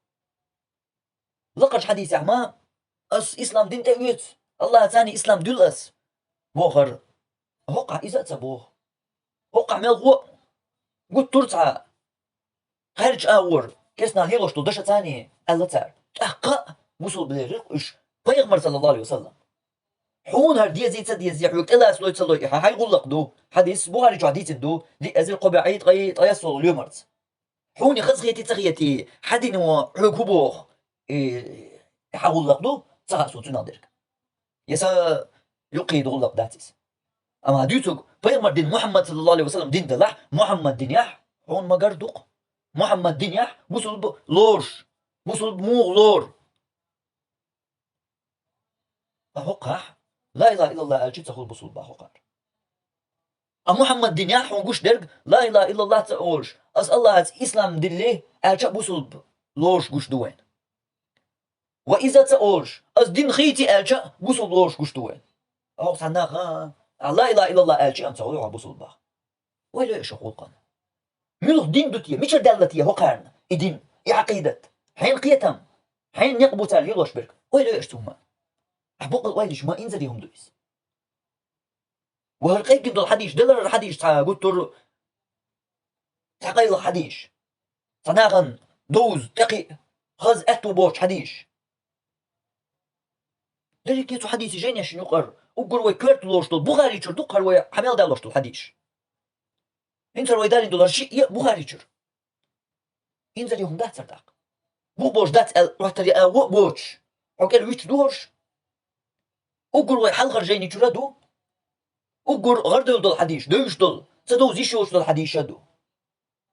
лакхарчу хьадисехь ма: «Ас ислам дин тӀеоьцу, АллахӀаца ислам дуьллу ас», – бохура. ХӀокхахь иза а ца боху. ХӀокхахь мелхо а гуттар а цхьа кхаьрча агӀор керстанах лелош долу дашаца а аьлла цара. ТӀаккха а бусулба лерира уьш пайхамар, саллаллаху Ӏалайхи ва саллам. Хьуна хӀара дезий, ца дезий, хьоьга тӀелацалой, ца лой, и хьан хьайн гӀуллакх ду. Хьадис Бухари чохь дийцина ду, диъ эзар кхо бӀе ткъе ткъайоьсналгӀа лоьмарца. Хьуна хазахетий, ца хетий, хьан дино хьоьга хӀун боху? и хьа гӀуллакх ду, ца хаьа суна цуьнах дерг. Я са юккъе ду гӀуллакх дац иза. Амма дуьйцург, пайхамар дин Мухьаммад саллаллаху Ӏалайхи ва саллам дин делахь, Мухьаммад динехь хьуна магар дукха. Мухьаммад динехь бусулба лоруш, бусулба муха лору. Ткъа хӀокхахь, ла илаха иллаллах аьлча ца хуьлу бусулба хӀокхара. Ткъа Мухьаммад динехь хьуна гуш дерг, ла илаха иллаллах ца олуш, ас Аллахьаца ислам диллий аьлча а бусулба лоруш гуш ду вайна. Ва иза ца олуш, ас дин хийци аьлча а бусулба лоруш гуш ду вайна. Оха цхьа нах, а, а, ла илаха иллаллах аьлча а ца хуьлу хьо бусулба. Ойла йо шу гӀуллакхана. Муьлха дин ду те, мичара даьлла те хӀокхарна и дин, и Ӏакъидат? Хьенан кхетам, хьенан некъ бу цара лелош берг? Ойла йо шу цу хӀуманна. Ахь бакъал ойла йича, ма инзаре хӀума ду иза. Ва хӀара къеггина долу хьадийш, делара хьадийш цхьа гуттар а, цхьа къайлаха хьадийш. Цхьа нахана довза, тӀекхиъ, хаза аьтту боцу хьадийш. Дерриге цу хьадийси жайнешна юкъара, уггар вай коьрта лоруш долу Бухаричуьра ду-кх хӀара вай хьа мел далош долу хьадийш. ХӀинца хӀара вай далийна долу хӀара шиъ а Бухаричуьра. Инзаре хӀума дац хӀара тӀаккха. Бу бош дац аьлла, хӀоттаре а ву а боцуш, хьо кӀел вуьтуш ду хӀорш. Уггар вай хьалхара жайничуьра ду. Уггар гӀардевлла долу хьадийш, девзаш долу, ца довза йиш йоцуш долу хьадийша ду.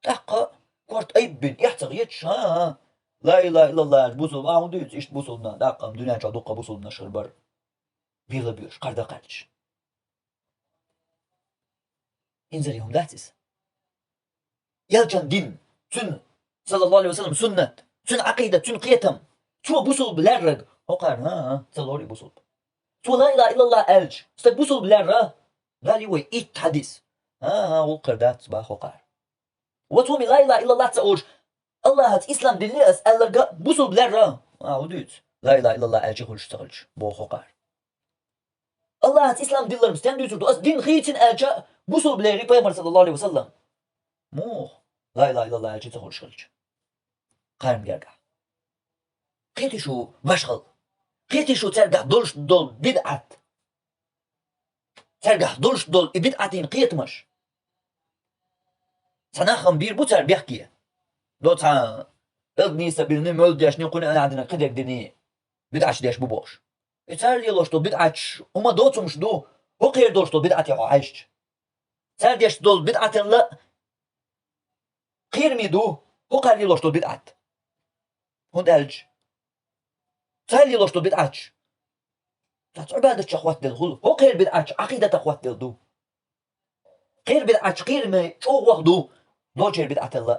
ТӀаккха корта айббина, эхь ца хеташ, хӀан-хӀа, ла илаха иллаллах, бусулба, а, хӀун дуьйцу, иштта бусулбана, тӀаккха-м дуьнен чохь дуккха бусулбанаш хир бара. Бела боьраш, кхардакхаьрдаш. Инзаре хӀума дац иза. Элчан дин, цуьнан, саллаллаху Ӏалайхи ва саллам, суннат, цуьнан Ӏакъидат, цуьнан кхетам, цо бусулба лерриг, хӀокхара, хӀан-хӀа, ца лору и бусулба. Цо ла илаха иллаллах аьлча, стаг бусулба лерра, далий вай итт хьадис. ХӀан-хӀа, гӀуллакх хир дац бах хӀокхара. Ва цо ма ла илаха иллаллах ца олуш, Аллахьаца ислам диллий ас аьлларг а бусулба лерра, а, хӀун дуьйцу, ла илаха иллаллах аьлча хуьлуш ца хилча, боху хӀокхара. Аллахьаца ислам диллар стен дуьйцур ду, ас дин хийцина аьлча а бусулба лерий пайхамар, саллаллаху Ӏалайхи ва саллам. Муха, ла илаха иллаллах аьлча ца хуьлуш хилча? Кхарна гергахь. Кхетий шу башхалла. Кхетий шу цаьргахь долуш долу бидӀат. Цаьргахь долуш долу и бидӀатийн кхетамаш. Цхьа нах-м бийр бу цара бехке. До цхьа, дог нийса биллина, мовлид дешна, кхуьнан а дина, кхидерг дина, бидӀаташ деш бу бохуш. И цара лелош долу бидӀаташ хӀума доцумаш ду, хӀокхера долуш долу бидӀате хьо хьаьжча. Цара деш долу бидӀаталла кхераме ду, хӀокхара лелош долу бидӀат. ХӀунда аьлча цара лелош долу бидӀаташ цхьацца Ӏибадатчех хӀоттаделла хуьлу, хӀокхеран бидӀаташ Ӏакъидатах хӀоттаделла ду. Кхеран бидӀаташ кхераме чӀогӀа ваха ду, долчеран бидӀаталла.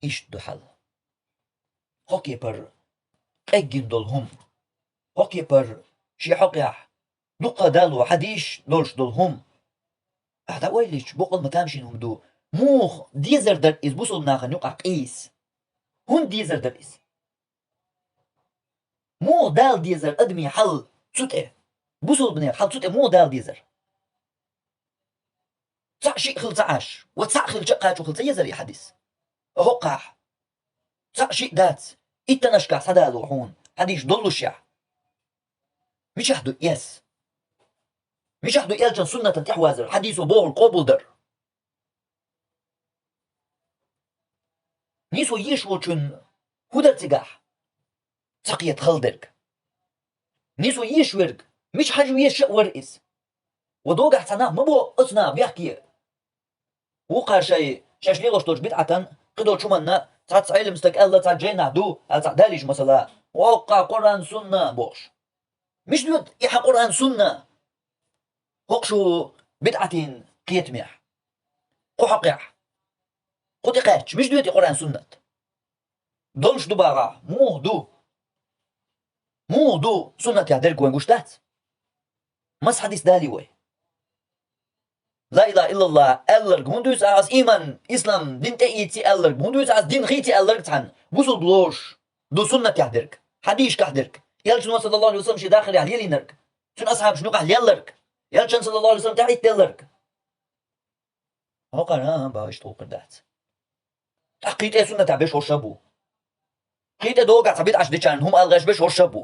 Иштта ду хьал. ХӀокхепара къеггина долу хӀума. ХӀокхепара шен хьокъехь дуккха а дало хьадийш долуш долу хӀума. Ахьа дӀаойлича, боккъал ма тамашийна хӀума ду. Муха дезар дара иза бусулба нахана юкъахь къийса? ХӀунда дезар дара иза? Муха дала дезар адамийн хьал цу тӀе? Бусулбанийн хьал цу тӀе муха дала дезар? Цхьаъ шиъ хила ца Ӏаш, ва цхьаъ хилча а кхачо хила ца езар и хьадис? ХӀокхахь цхьаъ шиъ дац, иттанашкахь схьадало хьуна, хьадийш доллушехь. Мичахь ду эс? Мичахь ду элчан суннатан тӀаьхьавазар, хьадисо бохург къобалдар? Нийсо езаш волчун хӀун дара цигахь? Ца кхета хала дерг. Нийсо езаш верг, мича хьажа везаш а вара иза. Ва догахь цхьа нах ма бо оцу наха бехке. Вукхара шай, шаьш лелош долчу бидӀатан, кхидолчу хӀуманна, цхьацца Ӏилма стаг аьлла, цхьа жайнахь ду, аьлла цхьа далийча масала, воккха Къуръан-Сунна бохуш. Мича доьду и хьан Къуръан-Сунна? ХӀокху шу бидӀатийн кхетамехь, кху хьокъехь, кху тӀекхаьчча, мича доьду и Къуръан-Суннат? Долуш ду бахахь, муха ду? Муха ду суннатехь дерг, вайн гуш дац? Маса хьадис далий вай? Ла илаха иллаллах аьлларг хӀун дуьйцу ахьа, ас ийман, ислам дин тӀеийци аьлларг хӀун дуьйцу ахьа, ас дин хийци аьлларг цхьаьна? Бусулба лоруш ду суннатехь дерг, хьадийшкахь дерг, элчано, саллаллаху Ӏалайхи ва саллам, шен дахарехь лелийнарг, цуьнан асхьабашна юкъахь лелларг, элчан, саллаллаху Ӏалайхи ва саллам, тӀехӀиттаделларг. ХӀокхара, хӀан-хӀа, бан иштта гӀуллакх хир дац. ТӀаккха кхин тӀе суннатехь берш хӀорш а бу. Кхин тӀе догахь цхьа бидӀаташ дечарна хӀума ала гӀерташ берш хӀорш а бу.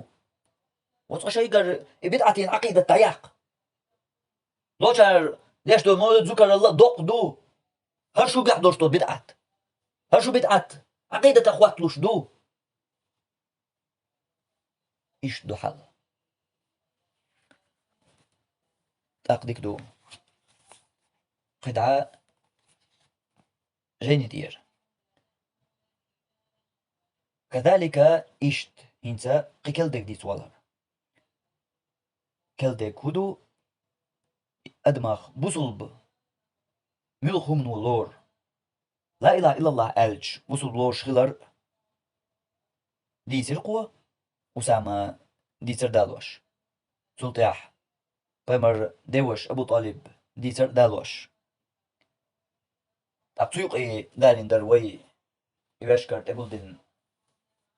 Ва цкъа шайгара и бидӀатийн Ӏакъидат дӀаяккха. Лочара деш долу мовлид, зукаралла доккха ду. ХӀара шуьгахь долуш долу бидӀат. ХӀара шу бидӀат. Ӏакъидатах хотталуш ду. Иштта ду хьал. ТӀаккха дика ду. КхидӀа жайни тӀера. Кадалика иштта хӀинца кхы керла дерг дийца валар. Керла дерг хӀун ду? Адамах бусулба муьлха хӀумано лору. Ла илаха иллаллахӀ аьлча, бусулба лоруш хилар дийцира кхо, Усама дийцар далош. Цул тӀаьхьа пайхамар деваш Абу ТӀалиб дийцар далош. ТӀаккха цу юкъе далийна дара вай и вешкара тӀегулдина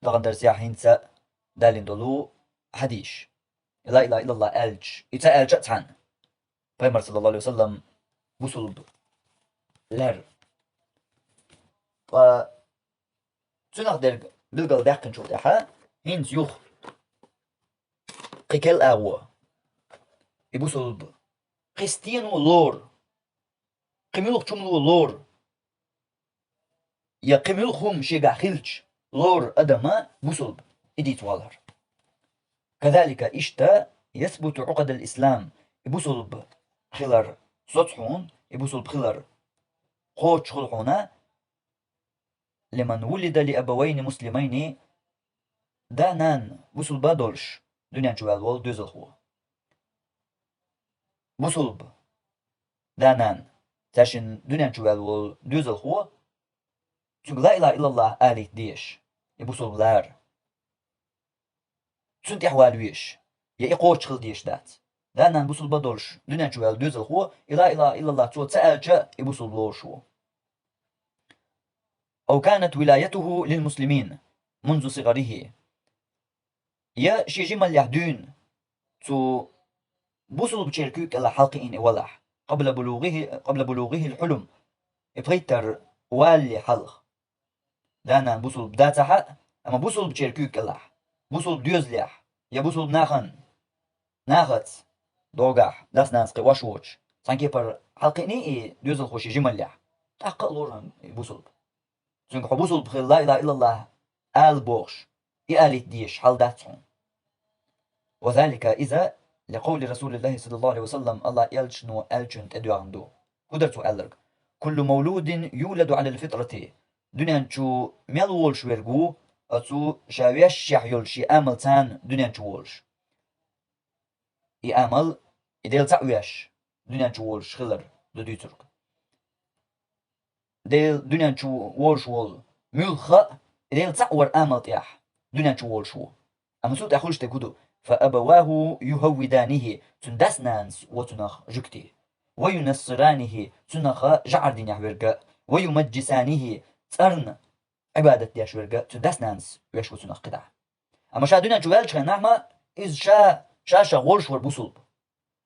даханчу дарсехь хӀинца далийна долу хьадисаш. Ла илаха иллаллахӀ аьлча, и ца аьлча а цхьаьна, пайхамар, саллаллаху Ӏалайхи ва саллам, бусулба лаьрра. Ткъа цунах дерг билгалдаьккхинчул тӀаьхьа, хӀинца юха кхы керла агӀо. И бусулба кхин стено лору, кхин муьлххачу хӀумано лору, я кхин муьлхха хӀума шегахь хилча лору адам бусулба, и дийца валар. Кадалика иштта ясбуту Ӏукъадал ислам, и бусулба хилар соц хьуна, и бусулба хилар кхочуш хуьлу хьуна, лиман вулида ли абавайни муслимайни, да-нана бусулба долуш дуьнен чу ваьлла волу доьзалхо. Бусулба да-нана, цаьршинна дуьнен чу ваьлла волу доьзалхо, цуьнга ла илаха иллаллахӀ алийта дезаш, и бусулба лара. Цунна тӀаьхьавала везаш, я и кхочуш хила дезаш дац. Да-нана бусулба долуш дуьнен чу ваьлла доьзалхо, и ла илаха иллаллахӀ цо ца аьлча, и бусулба лоруш ву. Ау канат вилаятуху лил муслимин мунзу сигарихи. Я шен жималлехь дуьйна цу бусулбачеран куьйга кӀелахь хьалакхиийна и валахь, къабла булугӀихи, къабла булугӀихил хьулум, и пхийттара валале хьалха. Да-нана бусулба дацахь а, амма бусулбачеран куьйга кӀелахь, бусулба доьзалехь, я бусулба нахана, нахаца догӀахь, дас-нанас кхин ош воцуш, цхьана кепара хьалакхиъний и доьзалхо шен жималлехь, тӀаккха а лору хьуна и бусулба. Цуьнга хьо бусулба хила, ла илаха иллаллахӀ ала бохуш, и алийта дезаш хьал дац хьуна. Ва залика, иза, ли къовли Расулиллахи саллаллаху Ӏалайхи ва саллам, АллахӀан элчано аьллачунна тӀедоьгӀна ду. ХӀун дара цо аьлларг? Куллу мавлудин юладу Ӏалал фитрати. Дуьнен чу мел волуш верг ву, оцу ша вешшехь йолу шен амалца дуьнен чу волуш. И амал, и Дела цхьаъ веш дуьнен чу волуш хилар ду дуьйцург. Дела дуьнен чу волуш волу муьлхха а, и Дела цхьаъ вар амал тӀехь дуьнен чу волуш ву. Амма цул тӀаьхьа хуьлуш дерг хӀун ду? Фа абаваху юхаввиданихи, цуьнан дас-нанас ву цунах жуьгти. Ва юнассиранихи, цунах жӀар динехь верг а, ва юмаджисанихи, цӀарна Ӏибадат деш верг а, цуьнан дас-нанас веш ву цунах кхидӀа. Амма ша дуьнен чу ваьллачу хенахь ма, иза ша, ша-ша волуш вара бусулба.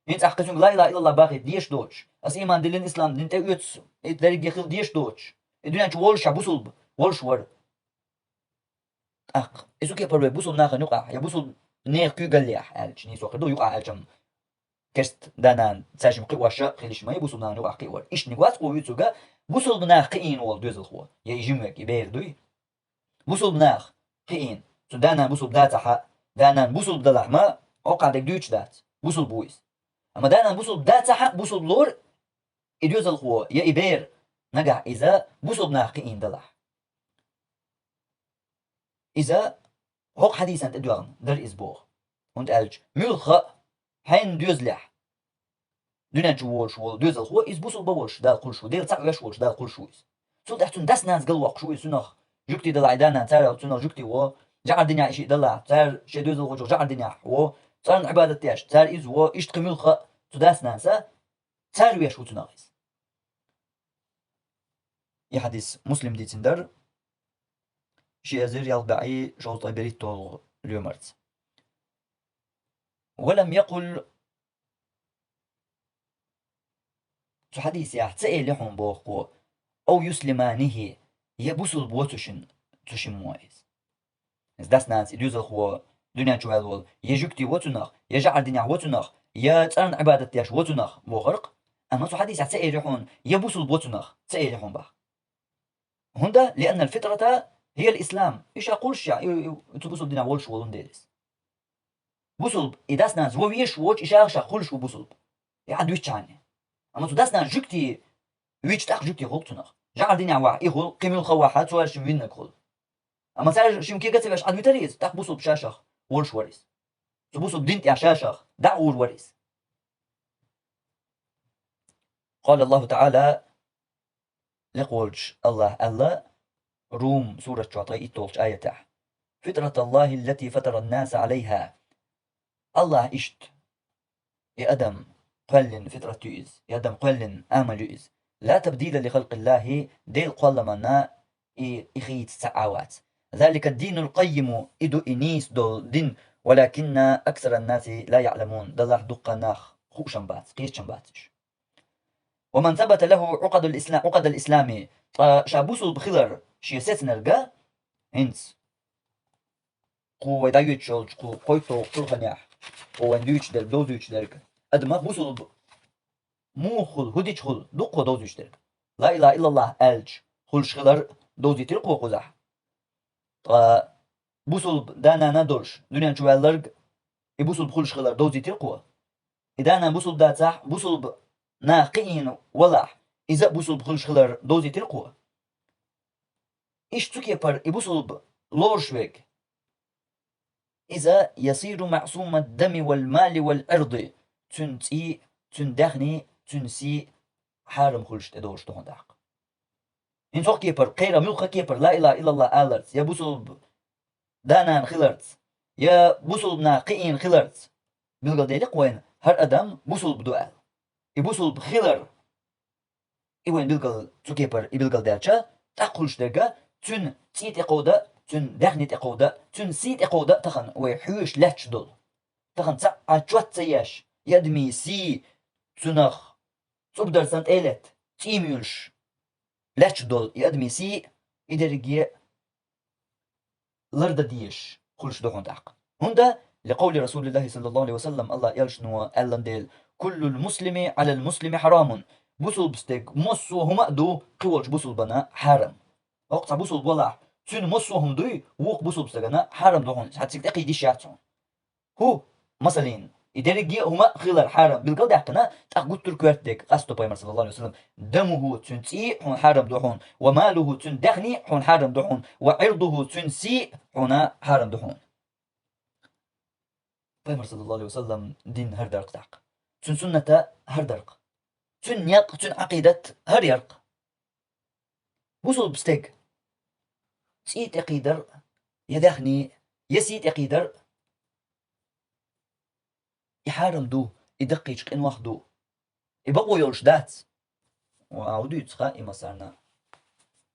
ХӀинца ахь кхин цуьнга ла илаха иллаллахӀ бахийта дезаш доцуш, аса ийман диллина, ислам дин тӀе оьцу, и дерриге хила дезаш доцуш, и дуьнен чу волуш ша бусулба, волуш вара. ТӀаккха, иза кепара вай бусулба нахана юкъахь, я бусулба нехан куьйгаллехь аьлча, нийсо хир ду, юкъахь аьлча-м, керста да-нана цаьршимма кхиош а хила йиш ма ю, бусулба нахана юкъахь кхиор. Иштаниг вац кху вуьйцург, бусулба нах кхиийна волу доьзалхо, я и жимавег, и бер дуй. Бусулба нах кхиийна, цу да-нана бусулба дацахь а, да-нана бусулба далахь ма, хӀокхахь дерг дуьйцуш дац, бусулба ву иза. Амма да-нана бусулба дацахь а, бусулба лору и доьзалхо, я и бер, нагахь иза бусулба нах кхиийна далахь. Иза хӀокху хьадисана тӀедоьгӀна дара иза боху. ХӀунда аьлча муьлхха а хьенан доьзалехь дуьнен чу волуш волу доьзалхо, иза бусулба волуш Дала кхуллуш ву, Дела цхьаъ веш волуш Дала кхуллуш ву иза. Цул тӀаьхьа цуьнан дас-нанас галвоккхуш ву иза, цунах жуьгти далахь, и да-нана цара цунах жуьгти во, жӀар динехь и шиъ далахь, цара шен доьзалхочух жӀар динехь во, цӀарна Ӏибадат деш, цара иза во, иштта кхин муьлхха а цу дас-нанаса цара веш ву цунах иза. И хьадис Муслим дийцина дара, ши эзар ялх бӀе шовзткъе берхӀитталгӀа лоьмарца. Ва лам якъул, цу хьадисехь ца элира хьуна боху кхо, ау юслиманихи, я бусулба во цу шин, цу шиммо иза. Иза дас-нанас и доьзалхо дуьнен чу ваьлла волу, я жуьгти во цунах, я жӀар динехь во цунах, я цӀарна Ӏибадат деш во цунах бохург, амма цу хьадисехь ца элира хьуна, я бусулба во цунах, ца элира хьуна боху. ХӀунда, лианнал фитрата هي الإسلام. И ша кхуллушехь, и, и, и цу бусулба динехь волуш волун делис. Бусулба, и дас-нанас вон везаш воцуш, и ша-ша кхуллуш ву бусулба. И Ӏад виччахьана. Амма цу дас-нанас жуьгти вичча, тӀаккха жуьгти хуьлу цунах. ЖӀар динехь вахь, и хуьлу, кхин муьлхха вахь, цо аьлла шимма виннарг хуьлу. Амма цара шимма кегацавеш Ӏад витара иза, тӀаккха бусулба ша-шах волуш вара иза. Цу бусулба дин тӀехь ша-шах дӀа а гӀур вара иза. قال الله تعالى, лекха волчу АллахӀа аьлла, Рум сурат чохь ткъе итталгӀачу аятехь: «فطرة الله التي فطر الناس عليها». АллахӀа иштта, и адам кхоьллина фитрат ю иза, и адам кхоьллина амал ю иза. «لا تبديل لخلق الله», Делан кхолламанна и, и хийца цхьа а вац. «ذلك الدين القيم», и ду и нийса долу дин, «ولكن أكثر الناس لا يعلمون», делахь дуккха нах хууш-м бац, кхеташ-м бац уьш. «ومن ثبت له عقد الإسلام، عقد الإسلام», ткъа ша бусулба хилар шен сецнарг, хӀинца кху вай дӀайоьдуш йолчу кху кхойтталгӀачу Къуръанехь, кху вайн дуьйцуш дерг, довзуьйтуш дерг, адамах бусулба муха хуьлу, хӀун дича хуьлу, дуккха довзуьйтуш дерг. «Ла илаха иллаллах» аьлча хуьлуш хилар довзийтира кхо кхузахь. Ткъа бусулба да-нана долуш дуьнен чу ваьлларг, и бусулба хуьлуш хилар довзийтира кхо. И да-нана бусулба дацахь, бусулба нах кхиийна валахь, иза а бусулба хуьлуш хилар довзийтира кхо. Иштта цу кепара и бусулба лоруш верг, иза «يصير معصوم الدم والمال والعرض», цуьнан цӀий, цуьнан даьхний, цуьнан сий хьарам хуьлуш тӀедогӀуш ду хьуна тӀаккха. ХӀинца хӀокху кепара, кхеран муьлхха кепара «Ла илаха иллаллах» аларца, я бусулба да-нана хиларца, я бусулба нах кхиийна хиларца, билгалделира-кх вайна хӀара адам бусулба ду аьлла. И бусулба хилар, и вайн билгал, цу кепара и билгалдаьлча, тӀаккха хуьлуш дерг, цуьнан цӀий тӀекховда, цуьнан даьхний тӀекховда, цуьнан сий тӀекховда тахана вай хьоьжуш лаьтташ долу. Тахана цхьа а чот ца еш, и адамийн сий цунах цӀубдарсан тӀе а летта, цӀий муьйлуш лаьтташ долу и адамийн сий, и дерриге лардан дезаш хуьлуш ду хьуна тӀаккха. ХӀунда, لقول رسول الله صلى الله عليه وسلم, АллахӀан элчано аьллан дела: «كل المسلم على المسلم حرام». Бусулба стеган массо а хӀума а ду кхин волчу бусулбана хьарам. ХӀокху цхьа бусулба валахь, цуьнан массо а хӀума дуй, вукху бусулба стагана хьарам ду хьуна, хьан цига тӀекхийдийш яц хьуна. ХӀу, масалин, и дерриге а хӀума а хилар хьарам билгалдаьккхина, тӀаккха гуттар а коьрта дерг къасто пайхамар, саллаллаху алейхи ва саллям: «دمه», цуьнан цӀий хьуна хьарам ду хьуна, «وماله», цуьнан даьхний хьуна хьарам ду хьуна, «وعرضه», цуьнан сий хьуна хьарам ду хьуна. Пайхамар, саллаллаху алейхи ва саллям, дин хӀара дар-кх тӀаккха. Цуьнан сунната хӀара дар-кх. Цуьнан некъ, цуьнан Ӏакъидат хӀара яр-кх. Бусулба стеган цӀий тӀекхийдар, я даьхний, я сий тӀекхийдар, и хьарам ду, и даккхийчу къинойх ду. И бакъо йолуш дац. Ва хӀун дуьйцу хаьа и массарна?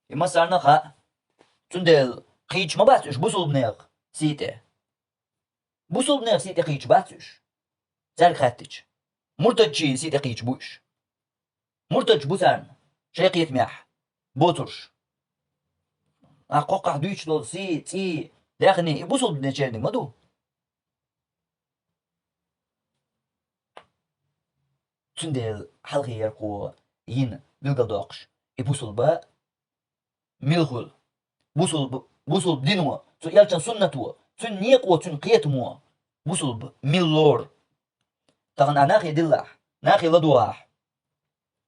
И массарна хаьа. Цундела кхийдаш ма бац уьш бусулбанех сий тӀе. Бусулбанех сий тӀе кхийдаш бац уьш. Цаьрга хаьттича, муртадчийн сий тӀе кхийдаш бу уьш. Муртадаш бу царна, шайн кхетамехь боцурш. Ахь кхоккхахь дуьйцуш долу сий, цӀий, даьхний, и бусулбанечерниг ма ду. Цундела хьалхе ярхо йина билгалдоккхуш, и бусулба мила хуьлу. Бусулба, бусулба дино, цу элчан суннато, цуьнан некъо, цуьнан кхетамо бусулба мила лору. Тахана ахь нахе диллахь, нахе ладогӀахь,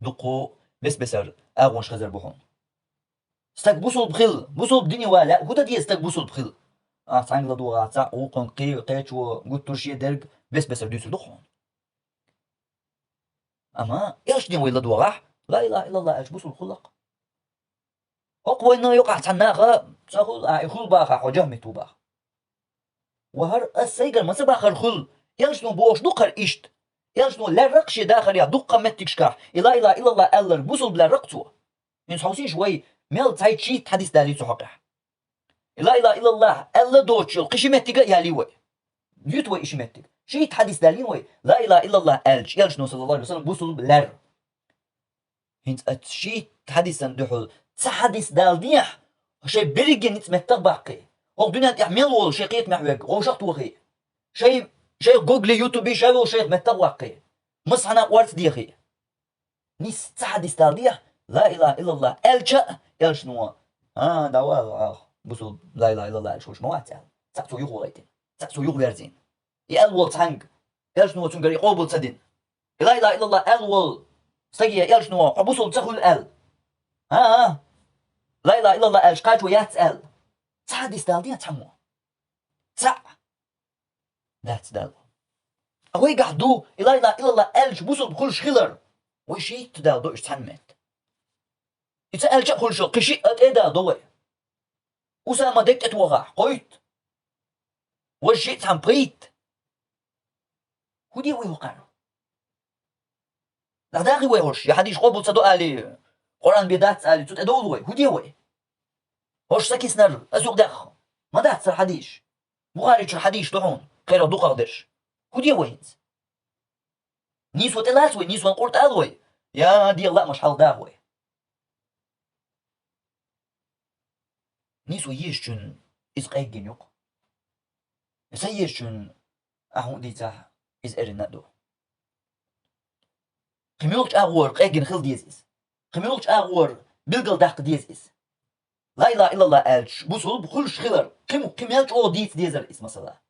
дуккха бес-бесара агӀонаш хезар бу хьуна. Стаг бусулба хила, бусулба дине ван лаьа, хӀун дан деза стаг бусулба хила? Ахь цхьаьнга ладогӀахь, цхьаъ вукхунга кхе-, кхечо гуттар а шен дерг бес-бесара дуьйцур ду хьуна. Амма элчане вай ладогӀахь, ла илаха иллаллах аьлча бусулба хуьлу-кх. ХӀокху вайна юкъахь цхьана наха: «Ца хуьлу, ахь и хуьлу бахахь, хьо жахмит ву», — баха. Ва хӀара ас сайгара ма ца бахара хуьлу. Элчано бохуш ду-кх хӀара иштта. Элчано лаьрра-кх шен дахарехь дуккха меттигашкахь и ла илаха иллаллах аьлларг, бусулба лаьрра-кх цо. ХӀинца хьовсийша вай, мел цхьайтта шийтта хьадис далий цо хьокъехь. И ла илаха иллаллах аьлла доцуш йолу кхин ши меттиг а ялий вай. Юьту вай и ши меттиг. Шийтта хьадис далийна вай, ла илаха иллаллах аьлча, элчано, саллаллаху алейхи ва саллям, бусулба лаьрра. ХӀинца оцу шийтта хьадисан дуьхьал цхьа хьадис даладехьа, шайн берриге ницкъ меттах а баккхий. ХӀокху дуьнен тӀехь мел волу шайн кхетамехь верг вовшах а тохий. Шайн, шайн гугли, ютуби шай волу шайх меттах а ваккхий. Масхьана орца дехий. Нис цхьа хьадис даладехьа, ла илаха иллаллах аьлча а, элчано: «А, дӀавала ахь, бусулба ла илаха иллаллах аьлча хуьлуш ма вац аьлла. Цхьаъ цо юхавайтина, цхьаъ цо юхаверзийна. И аьлла волу цхьаьнга, элчано цуьнгара и къобал ца дина. И ла илаха иллаллах аьлла волу стаге элчано хьо бусулба ца хуьлу аьлла. А-а, ла илаха иллаллах аьлча кхачо яц аьлла. Цхьа хьадис даладехьа цхьаммо. Цхьаъ. Дац Далла. Ткъа вайгахь ду, и ла илаха иллаллах аьлча бусулба хуьлуш хилар. Вай шийтта даладо уьш цхьаьна метта. И ца аьлча а хуьлуш йолу кхин шиъ а тӀе а даладо вай. Усама дерг тӀетохахь, кхойтта. Важа шиъ цхьаьна пхийтта. ХӀун де вай хӀокхарна? ДӀадахи вай хӀорш, я хьадисаш къобал ца до алий, Къуръан бен дац алий, цу тӀе довлу вай? ХӀун де вай? ХӀорш сакиснар, ас юкъадаьхна, ма дац цара хьадисаш. Бухаричуьра хьадисаш ду хьуна, кхерах дукхах дерш. ХӀун де вай хӀинца? Нийсо тӀелаца вай, нийсонан къур тӀе ала вай, я дегӀан лаамаш хьалха даха вай. Нийсо езачунна иза къеггина ю-кх. Ца езачунна ахь хӀун а дийцахь, иза эрна а ду. Кхин муьлхачу агӀор къеггина хила деза иза. Кхин муьлхачу агӀор билгалдаккха деза иза. Ла илаха иллаллах аьлча бусулба хуьлуш хилар, кхин мо, кхин мел чӀогӀа дийца дезара иза, масала.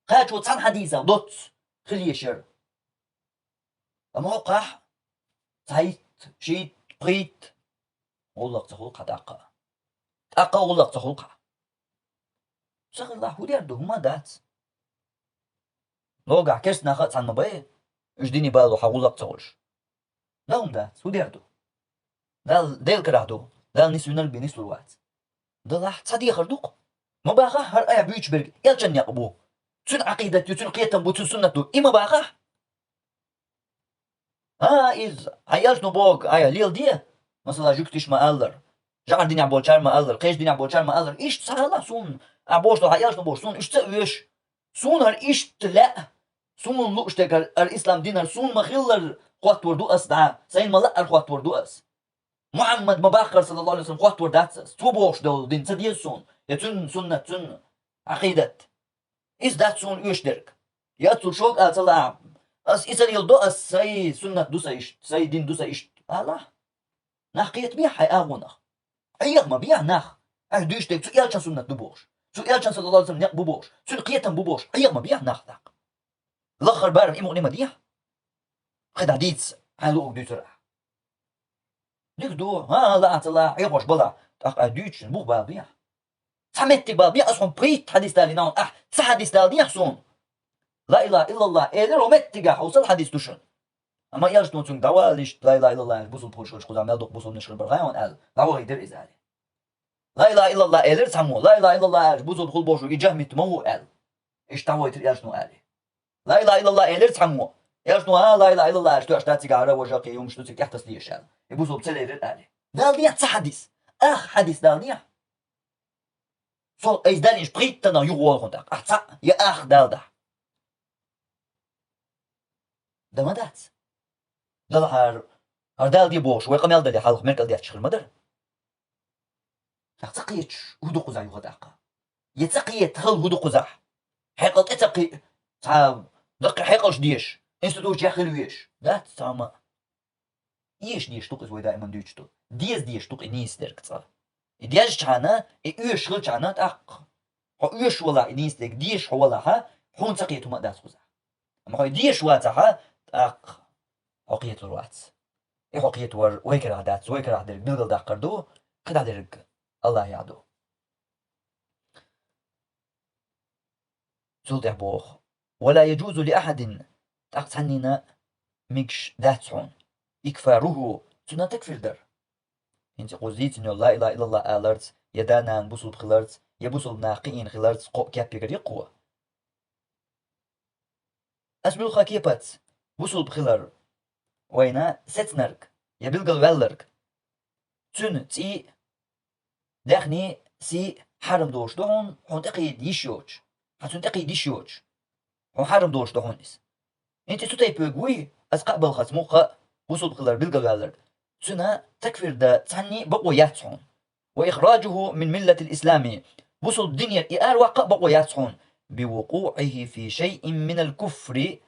Кхачо цхьана хьадисах доцца хила езаш яра. Амма хӀокхахь цхьайтта, шийтта, пхийтта гӀуллакх ца хуьлу-кх тӀаккха. ТӀаккха гӀуллакх ца хуьлу-кх. Ца хилахь, хӀун дер ду, хӀума дац. Логахь керста нах а цхьаьна ма бай, уьш дине балалуш гӀуллакх ца хуьлуш. Дан хӀума дац, хӀун дер ду? Дала Делан карахь ду, Дала нисвинарг бен нислур вац. Далахь, цхьа дехар ду-кх. Ма бахахь, хӀара айхьа буьйцуш берг элчан некъ бу. Цуьнан Ӏакъидат ю, цуьнан кхетам бу, цуьнан суннат ду. И ма бахахь. А, иза, хьан элчано бохург айхьа леладе. Масала, жуьгташа ма-аллара, жӀар динехь болчара ма-аллара, кхечу динехь болчара ма-аллара. Иштта ца хилахь суна, ахь бохуш долу хьан элчано бохуш, суна иштта а оьшу. Суна хӀара иштта лаьа, суна лууш дерг хӀара, хӀара ислам дин хӀара суна ма-хиллара хӀоттор ду ас дӀа, сайна ма-лаъара хӀоттор ду ас. Мухьаммад ма-баххара, саллаллаху Ӏалайхи ва саллам, хӀоттор дац ас. Цо бохуш долу дин ца деза суна, я цуьнан суннат, цуьнан Ӏакъидат. Иза дац суна оьшуш дерг. Я цо шога а ца лаахь, ас и ца леладо, ас сайн суннат ду сан иштта, сайн дин ду сан иштта. Алахь. Нах кхетабехьа хьайн агӀонах. Ӏеха ма бехьа нах. Ахь дуьйцуш дерг цу элчан суннат ду бохуш, цу элчан, саллаллаху Ӏалайхи ва саллам, некъ бу бохуш, цуьнан кхетам бу бохуш, Ӏеха ма бехьа нах тӀаккха. Лаххара барам и мукъане ма дехьа. Кхин дӀа дийца, хьайн луъург дуьйцур ахь. Дика ду, хӀан-хӀа, лаахь а ца лаахь, Ӏехош балахь, тӀаккха ахь дуьйцучун бух бала бехьа. Цхьа меттиг бала бехьа, ас хьуна пхийтта хьадис далийна хьуна, ахь цхьа хьадис даладехьа суна. Ла илаха иллаллах элира хӀокху меттигехь, хьовсал, хьадис ду шуна. Амма элчано цуьнга дӀавала иштта, ла илаха иллаллах аьлча бусулба хуьлуш хилча кхузахь мел дукха бусулбанаш хир бара хьайн хьуна аьлла, дӀавахийтира иза аьлла. Ла илаха иллаллах элира цхьаммо, ла илаха иллаллах аьлча бусулба хуьлу бохуш верг и жахмит ма ву аьлла. Иштта дӀавахийтира элчано аьлла. Ла илаха иллаллах элира цхьаммо. Элчано, а, ла илаха иллаллах аьлча тоьаш дац цигахь хӀара важа кхин юмаш ду цига тӀехь таса дезаш аьлла. И бусулба ца лерира аьлла. Даладехьа цхьа хьадис. Ах хьадис даладехьа. Со айса далийначу пхийттанах юха волу хьуна тӀаккха. Ахь цхьаъ я ах даладахь. Дан ма дац. Далахьара, хӀара дала де бохуш, вай къамел дале хьалха меркӀал детташ хир ма дара. Ахь ца кхеташ, хӀун ду кхузахь юха тӀаккха? Я ца кхета хала, хӀун ду кхузахь? Хьекъал тӀе ца кхиъ, цхьа даккхий хьекъалш деш, институтчехь хила везаш. Дац цхьа хӀума. Эшадеш ду-кх иза вай даиман дуьйцуш ду. Деза деш ду-кх и нийса дерг цкъа. И дезчхьана, и оьшуш хилчхьана тӀаккха. Хьо оьшуш валахь и нийса дерг, дезаш хьо валахьа, хьуна ца кхета хӀума а дац кхузахь. Амма хьо и дезаш вацахьа, тӀаккха хьо кхеталур вац. И хьо кхетавар вай карахь дац, вай карахь дерг билгалдаккхар ду, кхидӀа дерг АллахӀехь ду. Цул тӀаьхьа боху: «Ва ла яжузу ли ахьадин», тӀаккха цхьаннина мегаш дац хьуна, «икфаруху», цунна такфир дар. ХӀинца кхуза дийцина йолу ла илаха иллаллах аларца, я да-нана бусулба хиларца, я бусулба нах кхиийна хиларца кхоъ кеп йигар ю-кх кхо. Ас муьлхха кепаца бусулба хилар вайна сецнарг я билгалваьлларг, цуьнан цӀий а, даьхний а, сий а хьарам долуш ду хьуна, хьуна тӀекхийда йиш йоцуш, хьан цунна тӀекхийда йиш йоцуш, хьуна хьарам долуш ду хьуна иза. ХӀинца цу тайпа верг вуй, ас кхаъ балхаца муьлхха а бусулба хилар билгалваьлларг, цуьнан такфир дан цхьанний а бакъо яц хьуна. «Ва ихражуху мин миллатил ислами», бусулба динера и араваккха а бакъо яц хьуна, «би вукъуӀихи фи шайъин минал куфри»,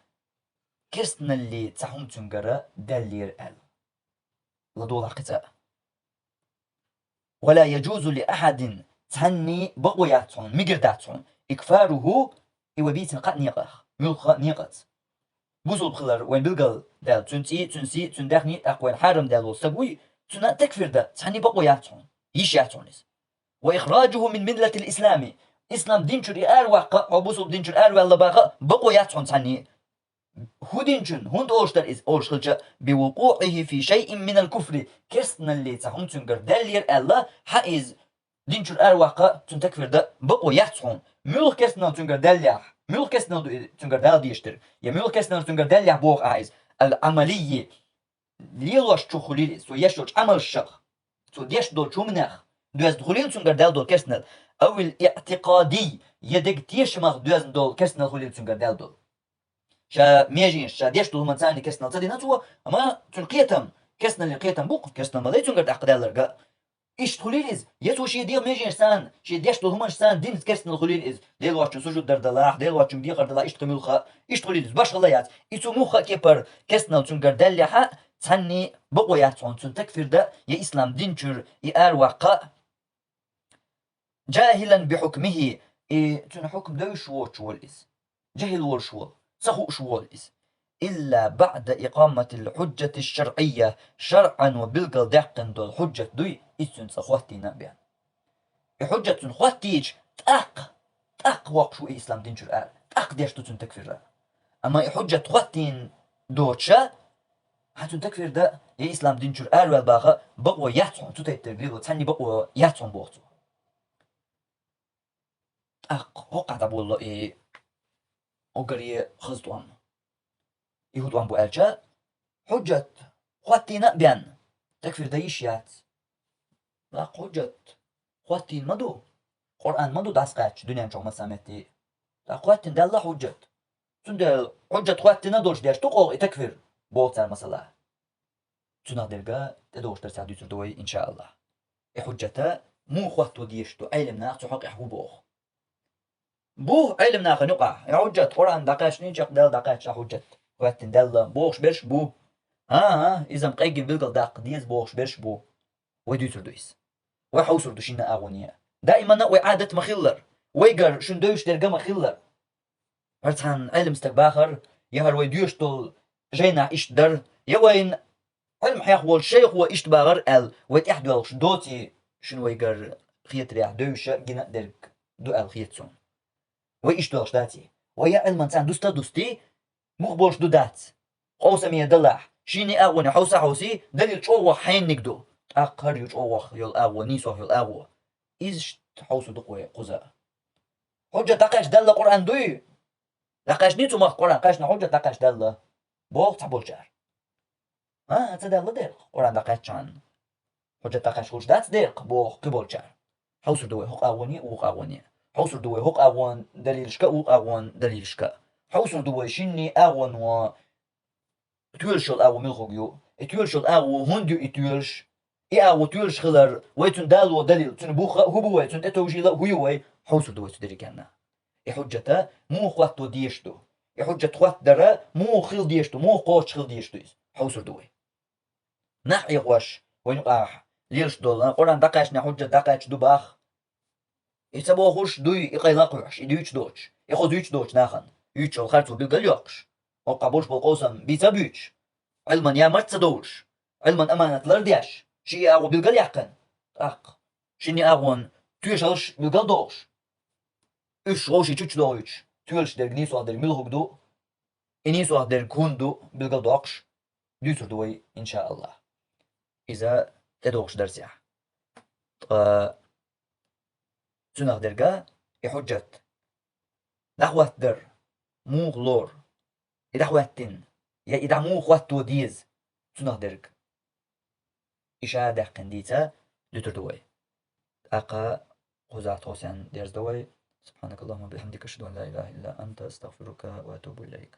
керстаналлин цхьа хӀума цуьнгара даьллера аьлла. ЛадогӀалахь кхин цкъа. «Ва ла яжузу ли ахьадин», цхьанне бакъо яц хьона, мегар дац хьона. إكفاره, и вай бийцина кхаъ некъах, муьлхха а некъаца. Бусалба хилар вайна билгал даьлла, цуьнан цӀий, цуьнан сий, цуьнан даьхни, тӀаккха вайна хьарам даьлла волу стаг вуй, цунна такфир дан цхьанне бакъо яц хьона, йиш яц хьона иза. وإخراجه من ملة الإسلام, ислам дин чуьра и араваккха а, хьо бусалба дин чуьра араваьлла баха а бакъо яц хьона цхьанне. ХӀун динчун, хӀунда олуш дара иза, олуш хилча, بوقوعه في شيء من الكفر, керстаналле цхьа хӀума цуьнгара даьллера аьлла, хьан иза дин чуьра араваккха а, цунна такфир дан бакъо яц хьона. Муьлха керстанал цуьнгара даьллехь, муьлха керстанал ду иза цуьнгара дала дезаш дерг, я муьлха керстанал цуьнгара даьллехь боху ахь иза, العملي, лелош чу хуьлийла иза, цо еш йолчу Ӏамалшах, цо деш долчу хӀуманех доьзна хуьлийла цуьнгара даьлла долу керстанал, أو الاعتقادي, я деган тешамах доьзна долу керстанал хуьлийла цуьнгара даьлла долу. Ша меженаш, ша деш долу хӀуманца керстанал ца дина цо, амма цуьнан кхетам, керстаналлин кхетам бу-кх, керстанал ма дай цуьнгара тӀаккха даьлларг а. Иштта хуьлийла иза, я цо шен деган меженашца, шен деш долу хӀуманашца дина керстанал хуьлийла иза, Делан воцчунна сужуд дар далахь, Делан воцчунна дехар далахь, иштта кхин муьлхха а, иштта хуьлийла иза, башхалла яц. И цо муьлхха а кепара керстанал цуьнгара даьллехь а, цхьанне бакъо яц хьона цунна такфир дан, я ислам дин чуьра и араваккха а. جاهلا بحكمه, и цуьнан хьукм девзаш воцуш волу иза, жахӀил волуш волу, ца хууш волу иза. إلا بعد إقامة الحجة الشرعية, шарӀан ва билггал даьккхина долу хьуджат дуй, иза цуьнан цкъа хӀоттийна а бен. И хьуджат цуьнан хӀоттийча, тӀаккха, тӀаккха воккхуш ву и ислам дин чуьра ара, тӀаккха деш ду цуьнан такфир а. Амма и хьуджат хӀоттийна доцуша, хьан цуьнан такфир дан, я ислам дин чуьра араваьлла баха а бакъо яц хьона, цу тайпа дерг лело цхьанне бакъо яц хьона боху цо. ТӀаккха хӀокхахь дӀаболало и уггаре хаза тӀом. И хӀун тӀом бу аьлча, хьуджат хӀоттийна а бен, такфир дан йиш яц. ТӀаккха хьуджат хӀоттийна ма ду, Къуръан ма ду дӀасакхаьчча дуьнен чохь массаьрца метте. ТӀаккха хӀоттийна даьлла хьуджат. Цундела хьуджат хӀоттийна долуш деш ду-кх и такфир, боху цара масала. Цунах дерг тӀедогӀуш дарсехь дуьйцур ду вай, иншааллахь. И хьуджат муха хӀотто дезаш ду, Ӏелам наха цу хьокъехь хӀун боху? Бу Ӏелам нахана юкъахь, и хьуджат Къуръан дӀакхаьчний, чекхдаьлла дӀакхаьчча хьуджат хӀоьттина даьлла бохуш берш бу. ХӀан-хӀа, иза-м къеггина билггал даккха деза бохуш берш бу. Вай дуьйцур ду иза. Вай хьовсур ду шинна а агӀоне. Даимана вай Ӏадат ма хиллара. Вайгара шуна девзаш дерг а ма хиллара. ХӀара цхьана Ӏелам стаг бахар, я хӀара вай доьшуш долу жайнахь иштта дара, я вайна Ӏилма хьех волчу шайхо иштта бахар аьлла, вай тӀаьхьа доьлхуш доций, шуна вайгара хетарехь девзаш а, гина а дерг ду аьлла хета суна. Вай иштта доьлхуш даций? Вай я Ӏилман царна дуста а дустий, мух болуш ду дац. Къовсаме далахь, шинне а агӀоне хьовса а хьовсий, далил чӀогӀа ваха хьенниг ду. ТӀаккха хӀара ю чӀогӀа ваха йолу агӀо, нийсох йолу агӀо. Иза иштта хьовсур ду-кх вай кхуза. Хьуджат дӀакхаьчна даьлла Къуръан дуй? ДӀакхаьчний цу махка Къуръан, кхаьчна хьуджат дӀакхаьчна даьлла, боху цхьаболчара. А, ца даьлла дера-кх Къуръан дӀакхаьчча. Хьуджат дӀакхаьчна хуьлуш дац дера-кх, боху кхиболчара. Хьовсур ду вай хӀокху агӀоне а, вукху агӀоне а. Хьовсур ду вай хӀокху агӀон далилашка а, вукху агӀон далилашка а. Хьовсур ду вай шинне а агӀоно, тоьлуш йолу агӀо муьлхарг ю, и тоьлуш йолу агӀо хӀунда ю и тоьлуш? И агӀо тоьлуш хилар, вай цунна дало далил, цуьнан бух а хӀун бу вай, цунна тӀетовжийла а хӀун ю вай, хьовсур ду вай цу дерригенна. И хьуджат муха хӀотто дезаш ду? И хьуджат хӀоттадар муха хила дезаш ду, муха кхочуш хила дезаш ду иза? Хьовсур ду вай. Нах Ӏехош, вайна юкъахь лелаш долу, а, Къуръан дӀакхаьчна, хьуджат дӀакхаьчна ду бах. И ца бохуш дуй, и къайла а кхуьхьуш, и дуьйцуш доцуш, и хозуьйтуш доцуш нахана. Юьйцуш йолу харцо билгал йоккхуш, хӀокхахь болуш болу къовсам бийца а буьйцуш, Ӏилман ямарт ца довлуш, Ӏилман аманат лардеш, ши агӀо билгал яьккхина, тӀаккха шинне агӀон тоьшаллаш билгал дохуш, уьш вовшийн чучча дохуьйтуш, тоьлуш дерг, нийсох дерг муьлхарг ду, и нийсох дерг хӀунда ду билгал доккхуш, дуьйцур ду вай, иншааллахь. Иза тӀедогӀуш дарсехь. Ткъа цунах дерг а, и хьуджат дӀахӀоттадар муха лору, и дӀахӀоьттина, я и дӀа муха хӀотто деза, цунах дерг. И ша даьккхина дийца дуьтур ду вай. ТӀаккха кхузахь тхо сен дерзадо вай. سبحانك اللهم وبحمدك، أشهد أن لا إله إلا أنت، أستغفرك وأتوب إليك.